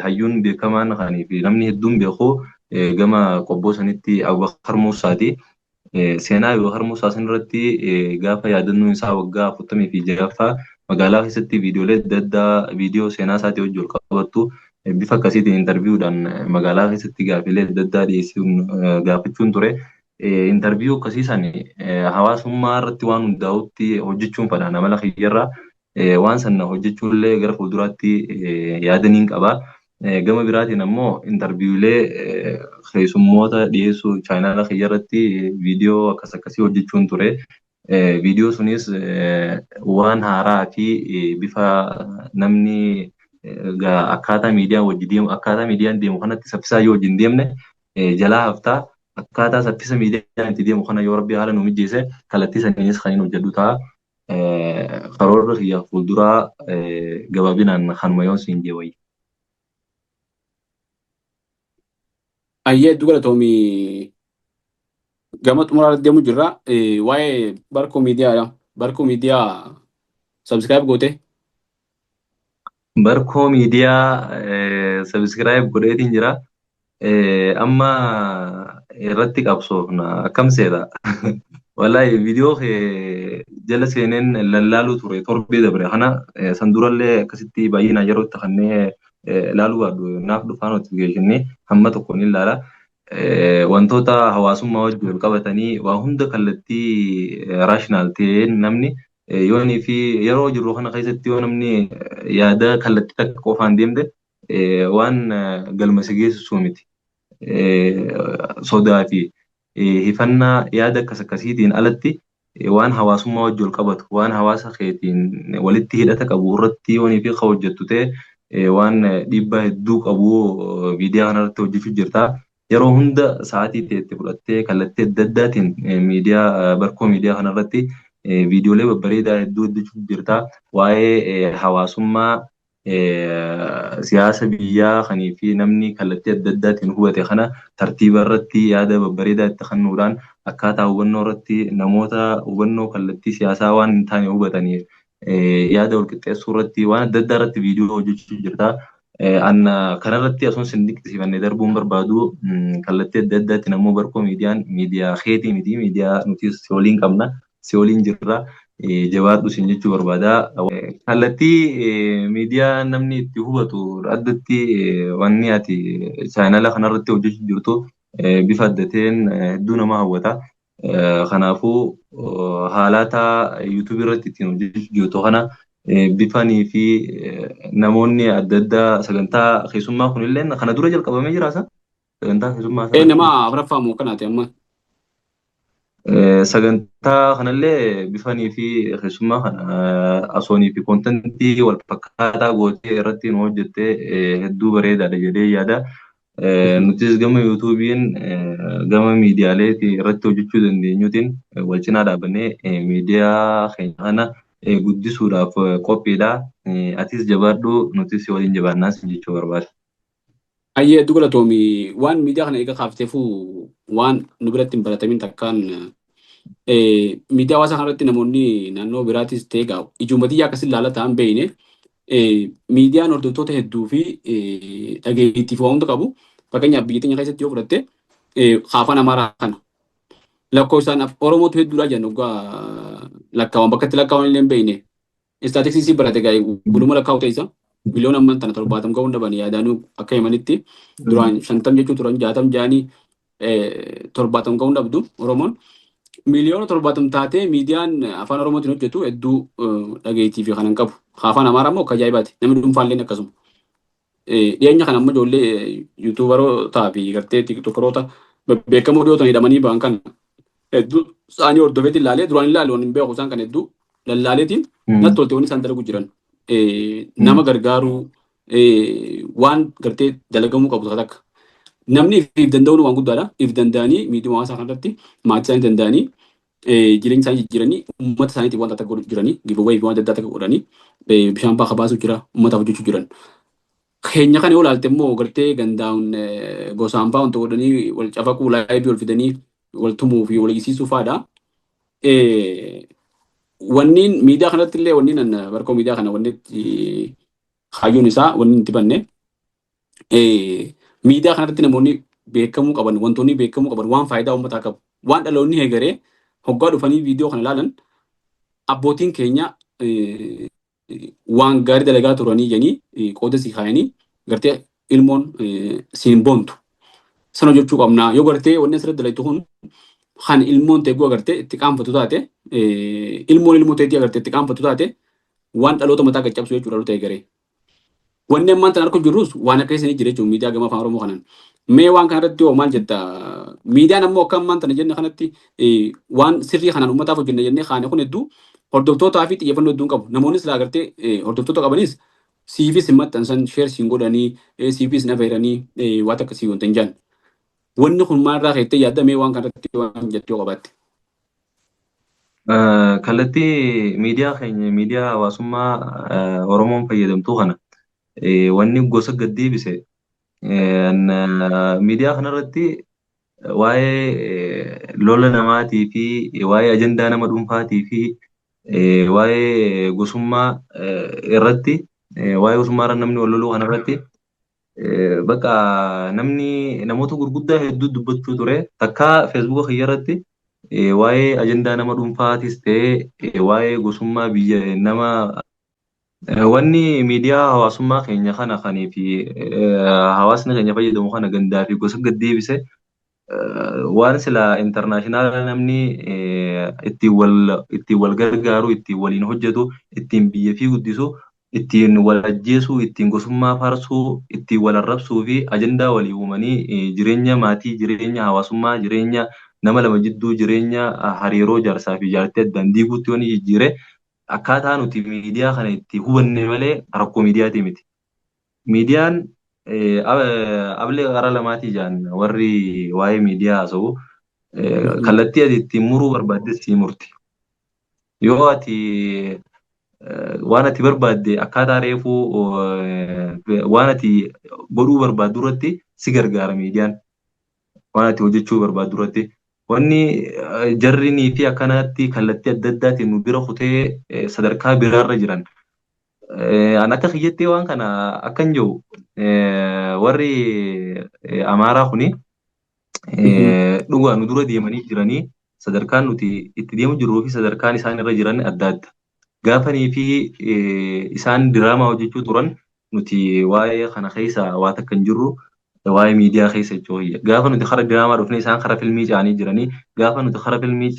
S2: hayyuun beekamaan kanii fi namni hedduun beeku gama qobboo sanitti Abubakar Muusaati. Seenaa Abubakar Muusaa sanirratti gaafa yaadannoon isaa waggaa 46ffaa magaalaa keessatti viidiyoolee adda addaa viidiyoo seenaa isaatii wajjin wal qabattu bifa akkasiitiin interviewdhaan magaalaa keessatti gaafilee adda addaa dhiyeessuun gaafachuun ture. Interview akkasii san hawaasummaa irratti waan hundaa'utti hojjechuun fedha amala kiyyarraa. Waan sana hojjechuullee gara fuulduraatti yaadaniin qaba. Gama biraatiin ammoo interviewlee keessummoota dhiyeessuu chaanaala kiyyarratti viidiyoo akkas akkasii hojjechuun ture. Viidiyoo sunis waan haaraa fi bifa namni akkaataa miidiyaan wajji deemu, akkaataa miidiyaan deemu kanatti saffisaa yoo wajjin deemne jalaa haftaa. Akkaataa saffisa miidiyaan itti deemu kana yoo rabbi haala nu mijeesse kallattii saniinis kan hin hojjedhu ta'a. Karoorri kiyya fuulduraa gabaabinaan kanuma yoon siin jee wayya.
S1: Ayyee, hedduu galatoomii. Gama xumuraa deemu jirra. Waa'ee Barkoo Miidiyaadha. Barkoo Miidiyaa subscribe goote?
S2: Barkoo Miidiyaa subscribe godheetiin jira. Amma irratti qabsoofna akkam seeta. Wallahi viidiyoo kee jala seeneen lallaaluu ture torbee dabre kana, san durallee akkasitti baay'inaan yeroo itti kannee laaluu baadhu naaf dhufaa notificationii hamma tokko ni ilaala. Wantoota hawaasummaa wajjin wal qabatanii waa hunda kallattii rational ta'een namni yoonii fi yeroo jirru kana keessatti yoo namni yaada kallattii takka qofaan deemte waan galma si geessisu miti. Sodaa fi hifannaa yaada akkas akkasiitiin alatti waan hawaasummaa wajjin wal qabatu, waan hawaasa keetiin walitti hidhata qabu irratti yoonii fi ka hojjettu ta'e waan dhiibbaa hedduu qabu miidiyaa kanarratti hojjechuu jirta. Yeroo hunda sa'aatii ta'etti fudhattee kallattii adda addaatiin miidiyaa Barkoo Miidiyaa kanarratti viidiyoolee babbareedaa hedduu hojjechuu jirta. Waa'ee hawaasummaa Siyaasa biyyaa kanii fi namni kallattii adda addaatiin hubate kana tartiiba irratti yaada babbareedaa itti kennuudhaan akkaataa hubannoo irratti namoota hubannoo kallattii siyaasaa waan hin taane hubataniif yaada wal qixxeessuu irratti waan adda addaa irratti viidiyoo hojjechuu jirta. An kanarratti osoo sin dinqisiifannee darbuun barbaadu, kallattii adda addaatiin ammoo Barkoo Miidiyaan miidiyaa keetii miti, miidiyaa nuti si waliin qabna, si waliin jirra, jabaadhu sin jechuu barbaada. Kallattii miidiyaa namni itti hubatu addatti wanni ati chaanala kanarratti hojjechuu jirtu bifa adda ta'een hedduu nama hawwata. Kanaafuu haalata YouTube irratti ittiin hojjechuu jirtu kana bifanii fi namoonni adda addaa sagantaa keessummaa kunillee kana dura jalqabamee jira isa? Sagantaa keessummaa sana.
S1: Nama afuraffaa moo kanaati amma?
S2: Sagantaa kanallee bifanii fi keessummaa kana asoonii fi contentii wal fakkaataa gootee irratti nu hojjettee hedduu bareedaadha jedhee yaada. Nutis gama YouTubeiin, gama miidiyaalee irratti hojjechuu dandeenyuutiin wal cinaa dhaabannee miidiyaa keenya kana guddisuudhaaf qophiidha. Atis jabaadhu, nutis waliin jabaannaas jechuu barbaada.
S1: Ayyee, hedduu galatoomi. Waan miidiyaa kana eega kaafteefuu, waan nu biratti hin baratamin takkaan miidiyaa hawaasaa kanarratti namoonni naannoo biraatis ta'e egaa ijuma xiyyaa akkasin ilaala ta'an beeyne, miidiyaan hordoftoota hedduu fi dhageettiif waa hunda qabu, fakkeenyaaf biyya teenya keessatti yoo fudhatte, afaan Amaaraa kana lakkoofsaan Oromootu hedduudha jennu, waggaa lakkaawan bakka itti lakkaawan illee hin beeyne. Statisticsii barate gaa guluma lakkaa'u ta'isa. Miliyoona amman tana 70 ga'uun dhaban yaadaanuu akka himanitti. Duraan 50 jechuu turan, 60 jaanii 70 ga'uun dhabdu Oromoon. Miliyoona 70 taatee miidiyaan afaan Oromootiin hojjetu hedduu dhageettii fi kanan qabu. Afaan Amaaraa immoo akka ajaa'ibaati. Namni dhuunfaallee akkasuma. Dhiyeenya kana ammoo ijoollee YouTuberootaa fi gartee TikTokeroota beekamoo dhiyootan hidhamanii ba'an kana hedduu isaanii hordofeetiin ilaalee, duraan ilaalu hin beeku, isaan kan hedduu lallaaleetiin natti tolte wanni isaan dalagu jiran. Nama gargaaruu, waan gartee dalagamuu qabu takka. Namni if danda'uun waan guddaadha. If danda'anii miidiyaa hawaasaa kanarratti maatii isaanii danda'anii, jireenya isaanii jijjiiranii, uummata isaaniitiif wanta akka godhu jiranii, giveaway fi waan adda addaa akka godhanii, bishaan baafa baasuu jira, uummataaf hojjechuu jiran. Keenya kana yoo ilaalte immoo gartee gandaan gosaan fa'aa wanta godhanii wal cafaquu, live wal fidanii wal tumuu fi wal hiisiisuu fa'aadha. Wanniin miidiyaa kanatti illee wanniin an Barkoo Miidiyaa kana wanni kaayyoon isaa wanni itti banne, miidiyaa kanarratti namoonni beekamuu qaban, wantoonni beekamuu qaban, waan faayidaa uummataa qabu, waan dhaloonni heegaree hoggaa dhufanii viidiyoo kana ilaalan, abbootiin keenya waan gaarii dalagaa turanii jedhanii qooda sii kaayanii gartee ilmoon siin boontu sana hojjechuu qabna. Yoo gartee wanni asirratti dalagtu kun kan ilmoon ta'e agartee itti qaanfatu taate, ilmoon ilmoo ta'eetii agartee itti qaanfatu taate, waan dhaloota mataa caccabsu jechuudha dhaloota eegaree. Wanni ammaan tan arguu jirrus waan akka isanii jira jechuudha miidiyaa gama afaan Oromoo kanaan. Mee waan kanarratti hoo maal jetta? Miidiyaan ammoo akka ammaan tana jenne kanatti waan sirrii kanaan uummataaf hojjenna jennee kaane kun hedduu hordoftootaa fi xiyyeeffannoo hedduu hin qabu. Namoonnis silaa agartee hordoftoota qabanis siifis hin maxxansan, share siin godhanii, siifis hin afeeranii, waan akka sii wanta hin jaan. Wanni kun maalirraa keettee yaadda? Mee waan kanarratti waan jettu yoo qabaatte?
S2: Kallattii miidiyaa keenya, miidiyaa hawaasummaa Oromoon fayyadamtuu kana wanni gosa gad deebise, miidiyaa kanarratti waa'ee lola namaatii fi waa'ee ajandaa nama dhuunfaatii fi waa'ee gosummaa irratti, waa'ee gosummaa irra namni wal loluu kanarratti bakka namni namoota gurguddaa hedduu dubbachuu ture. Takka Facebooka kiyya irratti waa'ee ajandaa nama dhuunfaatis ta'ee waa'ee gosummaa biyya nama. Wanni miidiyaa hawaasummaa keenya kana kanii fi hawaasni keenya fayyadamu kana gandaa fi gosa gad deebise, waan sila international namni ittiin wal gargaaru, ittiin waliin hojjetu, ittiin biyya fi guddisu, ittiin wal ajjeesuu, ittiin gosummaa faarsuu, ittiin wal arrabsuu fi ajandaa walii uumanii jireenya maatii, jireenya hawaasummaa, jireenya nama lama jidduu, jireenya hariiroo jaarsaa fi jaartii addaan diiguutti wanni jijjiire akkaataa nuti miidiyaa kana itti hubanne malee rakkoo miidiyaatii miti. Miidiyaan ablee qara lamaatii jaan warri waa'ee miidiyaa haasa'u, kallattii ati ittiin muruu barbaaddes sii murti. Yoo ati Waan ati barbaadde akkaataa reefuu waan ati godhuu barbaaddu irratti si gargaara miidiyaan. Waan ati hojjechuu barbaaddu irratti. Wanni jarrinii fi akkanatti kallattii adda addaatiin nu bira kutee sadarkaa biraarra jiran. An akka kiyyatti waan kana akkan jiru, warri Amaaraa kuni dhugaa nu dura deemanii jiranii, sadarkaan nuti itti deemu jirruu fi sadarkaan isaan irra jiran adda adda. Gaafanii fi isaan diraamaa hojjechuu turan, nuti waa'ee kana keessa waa takka hin jirru, waa'ee miidiyaa keessa jechuudha. Gaafa nuti kara diraamaa dhufne, isaan kara filmii ce'anii jiranii. Gaafa nuti kara filmii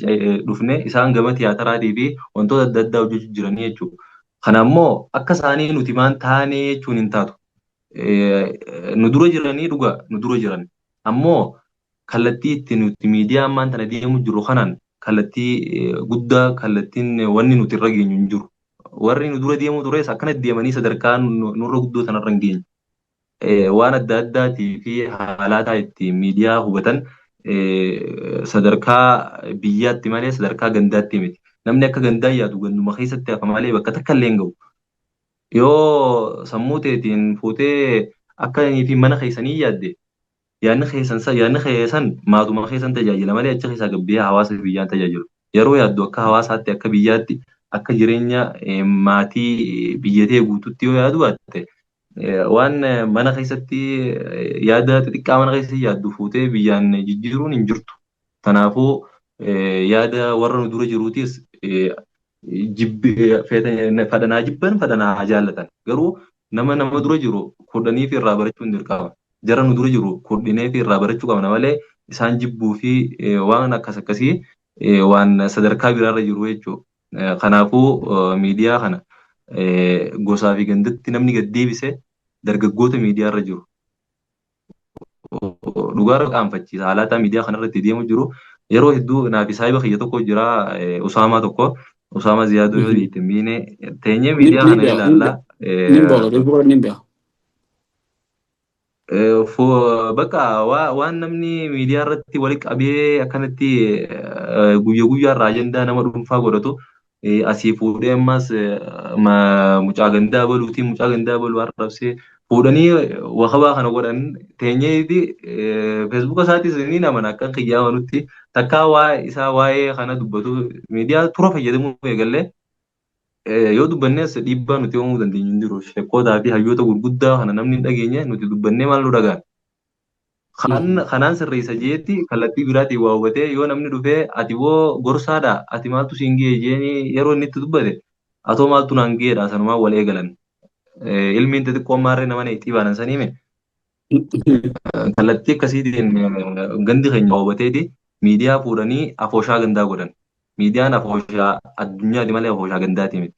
S2: dhufne, isaan gama tiyaataraatii fi wantoota adda addaa hojjechuu jiranii jechuudha. Kana immoo akka isaanii nuti maan taanee jechuun hin taatu. Nu dura jiranii, dhugaa nu dura jiran. Ammoo kallattii itti nuti miidiyaa ammaan tana deemu jirru kanaan kallattii guddaa kallattiin wanni nuti irra geenyu hin jiru. Warri nu dura deemuu tures akkana deemanii sadarkaa nurra guddoo sanarra hin geenye. Waan adda addaatii fi haalaataa itti miidiyaa hubatan sadarkaa biyyaatti malee sadarkaa gandaatti miti. Namni akka gandaa yaadu ganduma keessatti hafa malee bakka takka illee hin gahu. Yoo sammuu teetiin fuutee akka fi mana keessanii yaadde, yaadni keessan maatuma keessan tajaajila malee achi keessaa gabbee hawaasa biyyaan tajaajilu. Yeroo yaaddu akka hawaasaatti, akka biyyaatti, akka jireenya maatii biyyatee guututti yoo yaadu baatte, waan mana keessatti yaada xixiqqaa mana keessatti yaaddu fuutee biyyaan jijjiiruun hin jirtu. Kanaafuu yaada warra nu dura jiruutis fadhanaa jibban, fadhanaa jaallatan. Garuu nama nama dura jiru kudhanii fi irraa barachuun dirqama. Jara nu dura jiru kudhinee fi irraa barachuu qabna malee isaan jibbuu fi waan akkas akkasii waan sadarkaa biraarra jiru jechuudha. Kanaafuu miidiyaa kana gosaa fi gandatti namni gad deebise dargaggoota miidiyaarra jiru. Dhugaarra qaanfachiisa. Haalaataa miidiyaa kanarratti deemu jiru yeroo hedduu naaf saahiba kiyya tokko jira, Usaamaa tokko, Usaamaa Ziyaaduu yoo beekte miine teenyee miidiyaa kana ilaalla.
S1: Nin beeka, nin beeka.
S2: Bakka waan namni miidiyaa irratti walitti qabee akkanatti guyyaa guyyaa irraa ajandaa nama dhuunfaa godhatu asii fuudhee, ammas mucaa gandaa baluutiin mucaa gandaa baluu arrabsee fuudhanii wakabaa kana godhan. Teenyeeti Feesbuuka isaatis ni namana akka kiyyaa manutti takkaa waa isaa waa'ee kana dubbatu. Miidiyaa tura fayyadamuu eegallee yoo dubbannees dhiibbaa nuti uumuu dandeenyu hin jiru. Sheekotaa fi hayyoota gurguddaa kana namni hin dhageenye, nuti dubbannee maal nu dhagaan? Kanaan sirreessa jeetti kallattii biraatiin waa hubatee yoo namni dhufee, "Ati boo gorsaadha, ati maaltu siin ga'e?" jeeni yeroo inni itti dubbate, "Atoo maaltu naan ga'eedha?" Sanumaan wal eegalan. Ilmiin xixiqqoon maarree nama itti baanan saniime kallattii akkasiitiin gandi keenya hubateeti miidiyaa fuudhanii afooshaa gandaa godhan. Miidiyaan afooshaa addunyaati malee afooshaa gandaati miti.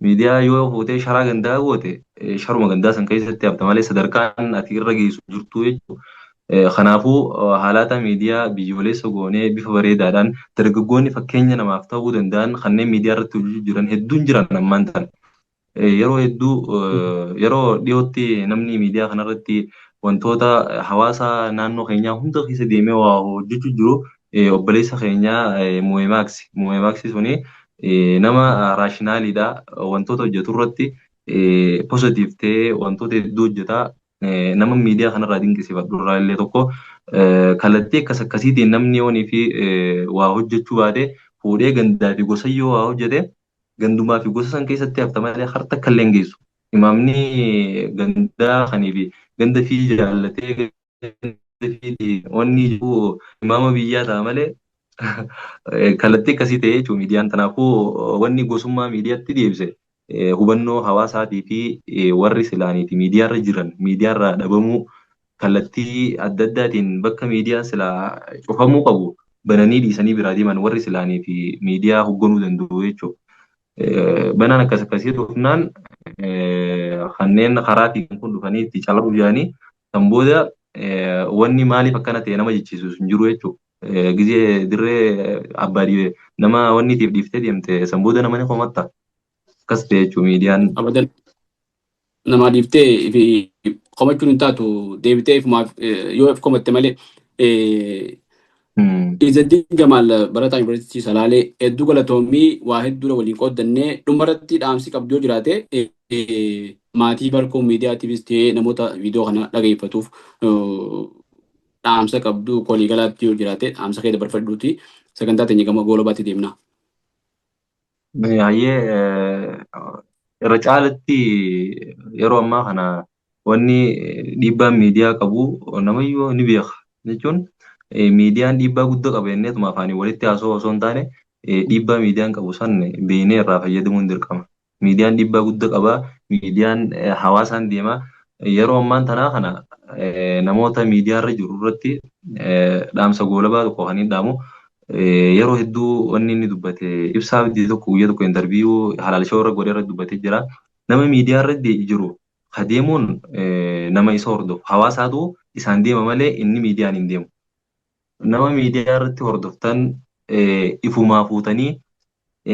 S2: Miidiyaa yoo fuutee sharaa gandaa goote, sharuma gandaa san keessatti hafta malee sadarkaan ati irra geessu jirtu jechuudha. Kanaafuu haalata miidiyaa biyyoolessa goonee bifa bareedaadhaan dargaggoonni fakkeenya namaaf ta'uu danda'an kanneen miidiyaa irratti hojjechuu jiran hedduun jiran ammaan tan. Yeroo hedduu, yeroo dhiyootti namni miidiyaa kanarratti wantoota hawaasa naannoo keenyaa hunda keessa deemee waa hojjechuu jiru obboleessa keenyaa Mu'eemaaksi. Mu'eemaaksi suni nama rationaliidha. Wantoota hojjetu irratti positive ta'ee wantoota hedduu hojjeta. Nama miidiyaa kanarraa dinqisiifadhu irraa illee tokko. Kallattii akkas akkasiitiin namni yoonii fi waa hojjechuu baate, fuudhee gandaa fi gosa yoo waa hojjete, gandumaa fi gosa san keessatti hafta malee harta akka illee hin geessu. Imaamni gandaa kanii fi ganda fi jaallatee ganda fi wanni jiru imaama biyyaa ta'a malee kallattii akkasii ta'ee jechuudha miidiyaan. Kanaafuu wanni gosummaa miidiyaatti deebise hubannoo hawaasaatii fi warri silaaniiti miidiyaarra jiran miidiyaarraa dhabamuu, kallattii adda addaatiin bakka miidiyaan silaa cufamuu qabu bananii dhiisanii biraa deeman, warri silaanii fi miidiyaa hoogganuu danda'u jechuudha. Banaan akkas akkasii dhufnaan kanneen karaa fiigan kun dhufanii itti calabu jedhanii, kan booda wanni maaliif akkana ta'e nama jechiisu hin jiru jechuudha. Gizee dirree abbaa nama wanni itiif dhiiftee deemte, san booda nama ni komatta. Akkas ta'e jechuudha miidiyaan.
S1: Abadan, nama dhiiftee fi komachuun hin taatu, deebitee ifumaaf yoo if komatte malee. Izzeddin Jamaal, barataa Yuunivarsiitii Salaalee, hedduu galatoomii. Waa hedduudha waliin qooddannee. Dhumarratti dhaamsi qabdu yoo jiraate, maatii Barkoo Miidiyaatiifis ta'ee namoota viidiyoo kana dhageeffatuuf dhaamsa qabdu waliigalaatti yoo jiraate, dhaamsa kee dabarfadhuuti sagantaa teenya gama goolabaatti deemna.
S2: Hayyee, irra caalatti yeroo ammaa kana wanni dhiibbaan miidiyaa qabu namayyuu ni beeka jechuun, miidiyaan dhiibbaa guddaa qaba jenneetuma afaanii walitti haasa'uu osoo hin taane, dhiibbaa miidiyaan qabu san beeknee irraa fayyadamuun dirqama. Miidiyaan dhiibbaa guddaa qaba. Miidiyaan hawaasaan deema. Yeroo ammaan tanaa kana namoota miidiyaarra jiru irratti dhaamsa goolabaa tokko kan hin dhaamu. Yeroo hedduu wanni inni dubbate, Ibsaa Abdii tokko guyyaa tokko interview Halaal Show irra godhee irratti dubbatee jira. Nama miidiyaarra jiru adeemuun nama isa hordofu hawaasaatu isaan deema malee inni miidiyaan hin deemu. Nama miidiyaa irratti hordoftan ifumaa fuutanii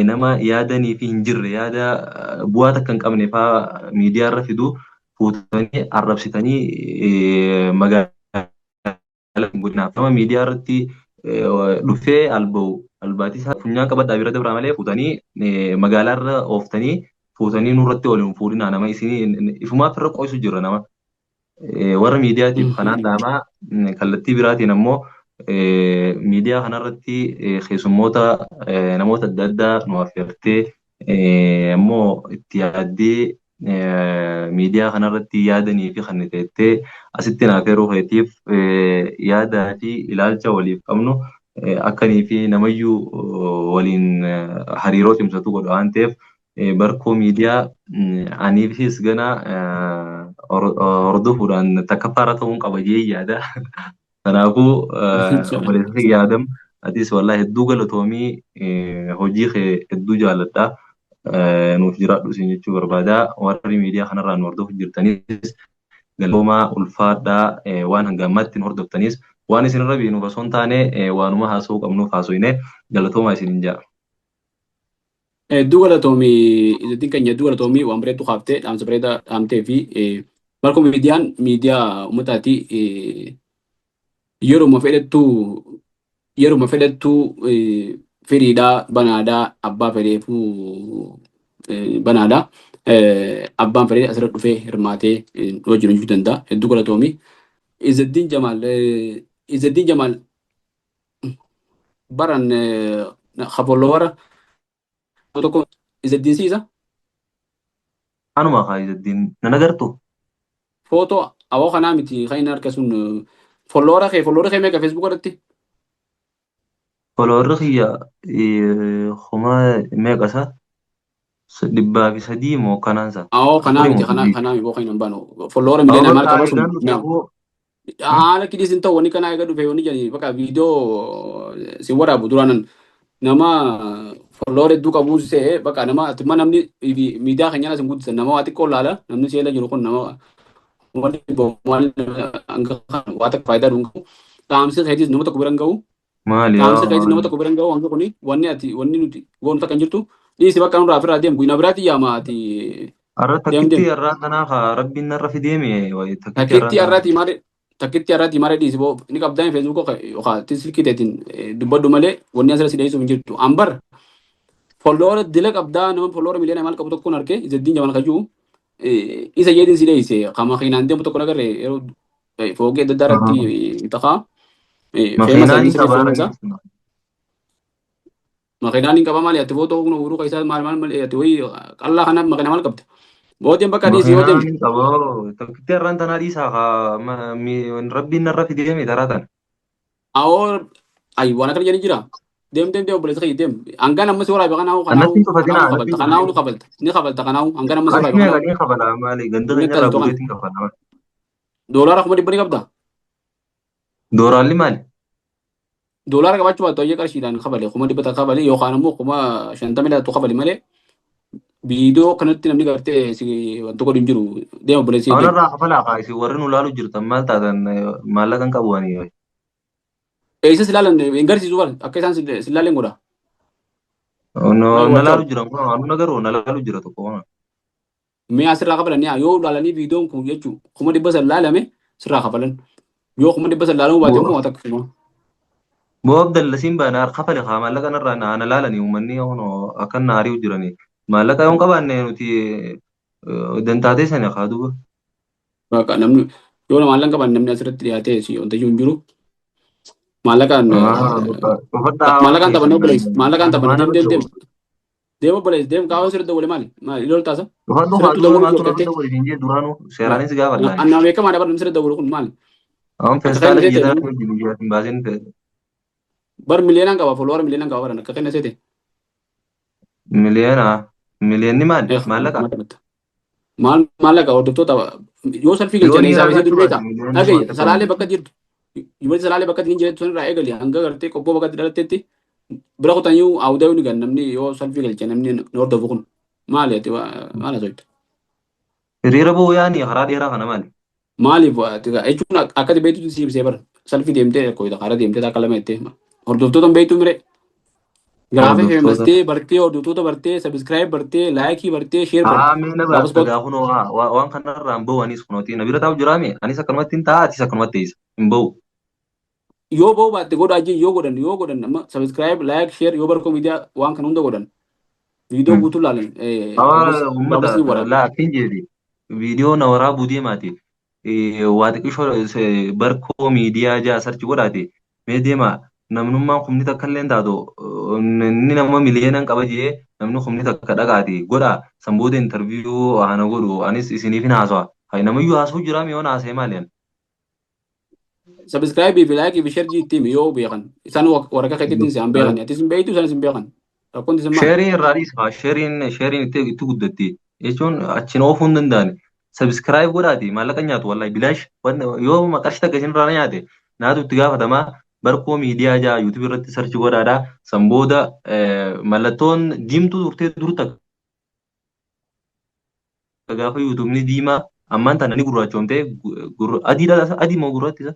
S2: nama yaadanii fi hin jirre, yaada bu'aa takka hin qabne fa'aa miidiyaa irra fidu fuutanii arrabsitanii magaalaa hin godhinaaf. Nama miidiyaa irratti dhufee alba'u albaatii isaa funyaan qabadhaa bira dabraa malee, fuutanii magaalaa irra ooftanii fuutanii nurratti ol hin fuudhinaa. Nama isin ifumaaf irra qo'isu jira nama. Warra miidiyaatiif kanaan dhaamaa. Kallattii biraatiin ammoo miidiyaa kanarratti keessummoota namoota adda addaa nu affeertee ammoo itti yaaddee miidiyaa kanarratti yaadanii fi kan teettee asitti naaf affeeruu keetiif, yaadaa fi ilaalcha waliif qabnu akkanii fi namayyuu waliin hariiroo cimsatu godha waan ta'eef, Barkoo Miidiyaa aniifis gana hordofuudhaan takkaffaarra ta'uun qaba jee yaada. Kanaafuu obboleessa kiyya Adam, atis wallahi hedduu galatoomii, hojii kee hedduu jaalladha. Nuuf jiraadhu isin jechuu barbaada. Warri miidiyaa kanarraa nu hordofu jirtanis galatoomaa, ulfaadhaa. Waan hanga ammaatti nu hordoftanis waan isinirra beeknuuf osoo hin taane, waanuma haasa'uu qabnuuf haasofne, galatoomaa isinin ja'a.
S1: Hedduu galatoomii Izzettiin keenya, hedduu galatoomii. Waan bareedduu kaaftee, dhaamsa bareedaa dhaamtee fi Barkoo Miidiyaan miidiyaa uummataati. Yeruma fedhettuu firiidhaa banaadhaa, abbaa fedheefuu banaadhaa. Abbaan fedhee asirra dhufee hirmaatee wajjin hojjechuu danda'a. Hedduu galatoomii. Izzettiin Jamaal, Izzettiin Jamaal baran ka follower tokko Izzettiin siisa.
S2: Anuma kaa Izzettiin nan agartu.
S1: Footoo awoo kanaa miti kan inni harka sun. Follower kee meeqa Facebook irratti?
S2: Followerri kiyya kuma meeqa isaa? 103 moo kanaan isaa?
S1: Awoo kanaa
S2: Afurii
S1: miti
S2: moo
S1: kanaa
S2: sadii?
S1: Kanaa miti kan hin baanu. Follower miliyoona maal qaba sun?
S2: Egaan nuti aboo
S1: Haala kidis hin ta'u wanni kanaa eega dhufe wanni jedhani bakka viidiyoo si waraabu duraanan nama follower hedduu qabu se'e bakka nama ati namni miidiyaa keenyaan as hin guddisan, nama waa xiqqoo laala. Namni seela jiru kun nama wanni maal hanga waa takka faayidaa dhuun qabu. Dhaamsi keetis nama tokko bira hin ga'u.
S2: Maali?
S1: Dhaamsi keetis nama tokko bira hin ga'u. Hanga kuni wanni ati wanni nuti goonu takka hin jirtu. Dhiisi, bakka nurraa ofirraa deemu, guyyaa biraatti yaama ati.
S2: Har'a
S1: Deem.
S2: Takkitti
S1: Deem.
S2: har'aa tanaa kaa rabbiin narra fideeme takkitti har'aa
S1: Takkitti
S2: tanaa.
S1: har'aati malee, takkitti har'aati malee, dhiisi boo. Ni qabdaa Facebook yookaan silkii teetiin dubbadhu malee, wanni asirra si dheessuuf hin jirtu. Ambar follower dila qabdaa, nama follower miliyoona maal qabu tokkoon arge, Izzettiin Jamal kajuu isa jedhin si dheesse kama kiinaan deemu tokko nagarre yeroo foogee adda addaa irratti takaa feemasa.
S2: Makiinaan
S1: Inni
S2: hin
S1: sirrii
S2: qabaa.
S1: feemasa. Makiinaan hin qaba maali? Ati footoo kun uruu keessaa maal maal maal ati wayii qallaa kana makiinaa maal qabda? Booddeen bakka dhiisi yoo
S2: Makiinaan
S1: deemte.
S2: hin qabaa. Takkitti har'aan tanaa dhiisaa kaa rabbiin narra fideeme taraa tana.
S1: Awoo, ay, waan akkana jedhanii jira. Deem, deem, deem, obboleessa kiyya, deem. Hangaan amma si waraabe kanaa'u kanaa'u
S2: Annatti cufatina.
S1: kanaa'u
S2: Annatti
S1: kabalta, kanaa'u ni
S2: cufatina.
S1: kabalta, ni kabalta kanaa'u hangaan amma si
S2: Qarshii
S1: waraabe
S2: meeqa
S1: kanaa'u.
S2: ni kafala maali? Ganda
S1: Inni
S2: keenya irraa
S1: akkas to'an.
S2: guuteetiin kafala.
S1: Doolaara 100,000 ni qabda.
S2: Dooraalli maali?
S1: Doolaara qabaachuu baattu ayyee qarshiidhaan kabale, 100,000 kabale yookaan immoo 52,000 kabale malee, viidiyoo kanatti namni gartee si wanta godhu hin jiru. Deema obboleessi, deem.
S2: Awanarraa kafalaa kaa, isin warri nu laalu jirtan maal taatan? Maallaqa hin qabu ani.
S1: Eessa si laalan hin garsiisu bara, akka isaan si laalan godha.
S2: Na laalu jiran kun anu nagaruu na laalu jira tokko kun.
S1: Mee asirraa kafalan yoo laalanii, viidiyoon kun jechuun 500,000 laalame sirraa kafalan. Yoo 500,000 laalamuu baate immoo waa takka.
S2: Boo Abdalla siin baana kafale haa maallaqa narraa na laalanii uummanni kunoo akkan na ari'u jiranii. Maallaqa yoo hin qabaanne nuti dantaatee sana haa duuba.
S1: Baqa namni yoo maallaqa qaban namni asirratti dhiyaatee si wanta iyyuu hin jiru. Maallaqaan
S2: Uffadhaa
S1: maallaqaan taphanna obboleessa. Maallaqaan taphanna deem deem deem. Deem obboleessa deem qaama sirriitti dawwale maali? Maali ilool taasa?
S2: Uffadhu haa
S1: Sirriitti
S2: duuba
S1: dawwalu
S2: maaltu
S1: godhattee.
S2: narra dawwale hin jee duraanuu seeraanis gaafadha.
S1: Annaa beekamaadha bara namni sirriitti dawwalu kun maali?
S2: Amma
S1: Akka
S2: feestaala
S1: kenna
S2: biyya
S1: seete
S2: tanatti wajjin biyya hin baasin
S1: bar miliyoonaan qaba follower miliyoonaan qaba baran akka kenna seete.
S2: Miliyoona miliyoonni maali? Maallaqa?
S1: Maal maallaqa hordoftoota yoo salfii galchan
S2: Miliyoonni
S1: isaa
S2: ragaa
S1: isii beekta.
S2: cufaati miliyoonni
S1: Dhagaye
S2: waan takka
S1: Salaalee bakka jirtu. Yuunivarsiitii Salaalee bakka inni jiretu sanirraa eegali hanga gartee qobboo bakka itti dhalattetti bira kutaniyyuu awudayuu ni gan namni yoo salfii galche namni ni hordofu kun maali ati maal haasofta?
S2: Hiriira ba'uu yaani karaa dheeraa kana maali?
S1: Maaliif jechuun akka ati beektutti si ibsee bara salfii deemtee rakkoo karaa deemtee takka lama jettee hordoftoota hin beektu mire gaafa
S2: Hordoftoota.
S1: feemastee bartee hordoftoota bartee sabiskiraayib bartee laayikii bartee sheer
S2: Haa
S1: bartee
S2: mee na
S1: gaafas
S2: baasta
S1: kootu
S2: gaa kunoo waan kanarraa hin ba'u anis kunooti na bira taa'u jiraame anis akkanumatti hin ta'a atis akkanumatti teessa hin ba'u.
S1: Yoo ba'uu baatte godhaa jee yoo godhan amma subscribe, like, share yoo Barkoo Miidiyaa waan kana hunda godhan viidiyoo guutuu laalan
S2: Haa uummata
S1: gaafas ni waraaba.
S2: Laa akkin jedhi viidiyoo na waraabuu deemaati waa xiqqishoo Barkoo Miidiyaa jaa search godhaati mee deema namnummaan kumni takka illee taatu inni nama miliyoonan qaba jee namni kumni takka dhaqaati godhaa san booda interview ana godhu anis isiniifin haasawa namayyuu haasa'u jira mi'oon haasa'e maali ani.
S1: Subscribe fi like fi share itti himi yoo beekan isaan waraqaa keetiin si han beekan atis hin beektu isaanis hin beekan rakkoon isin maali?
S2: Sheeriin irraa dhiisa sheeriin itti guddatti jechuun achiin oofuu hin danda'ani. Subscribe godhaati maallaqa nyaatu wallahi bilaash yoo qarshii takka isin irraa nyaate naatu itti gaafatamaa. Barkoo Miidiyaa jaa YouTube irratti search godhaadha. San booda mallattoon diimtuu turtee dur takka gaafa YouTubeni diimaa ammaan tana ni gurraachomtee adiidha adii moo gurraatti isa?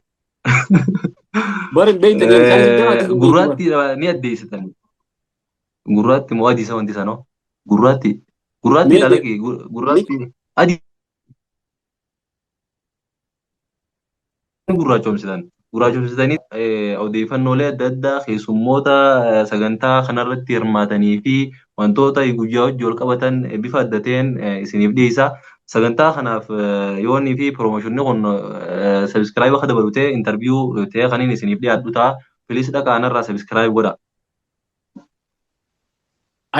S1: Bari hin beektan isaanis hin beekan atis hin beektu bara.
S2: Gurraatti ni addeessitan. Gurraatti moo adii isa wanti sanoo? Gurraatti. Gurraatti
S1: Mee
S2: dhalaqi gurraatti adii gurraachomsitan. Gurraachomsitanii odeeffannoolee adda addaa keessummoota sagantaa kanarratti hirmaatanii fi wantoota guyyaa hojii wal qabatan bifa adda ta'een isiniif dhiyeessa. Sagantaa kanaaf yoonnii fi promotionni kun subscribe akka dabalu ta'e interview ta'ee kaniin isiniif dhiyaadhu ta'a. Please dhaqaa kanarraa subscribe godha.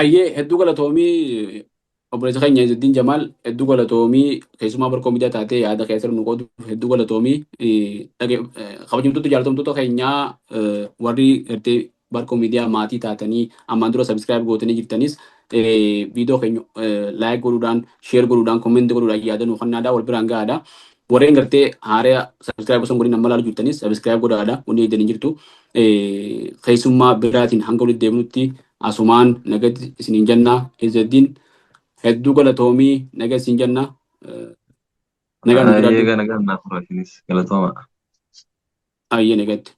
S1: Ayyee hedduu galatoomii obboleessa keenya Izzuddin Jamaal, hedduu galatoomii keessumaa Barkoo Miidiyaa taatee yaada keessan nu qooduuf hedduu galatoomii. Kabajamtoota jaalatamtoota keenyaa warri gartee Barkoo Miidiyaa maatii taatanii ammaan dura subscribe gootanii jirtanis viidiyoo keenya like godhuudhaan, share godhuudhaan, comment godhuudhaan yaada nu kennaadha, wal biraan gahaadha. Warreen gartee haaraa subscribe osoo hin godhin amma ilaalu jirtanis subscribe godhaadha, wanni eegdan hin jirtu. Keessummaa biraatiin hanga walitti deebinutti asumaan nagatti isiniin jenna. Izzuddin, hedduu galatoomii, naga isin jenna. Nagaan nu jiraadhu.
S2: Eega nagaan naaf turaa isinis galatooma.
S1: Ayyee nagatti.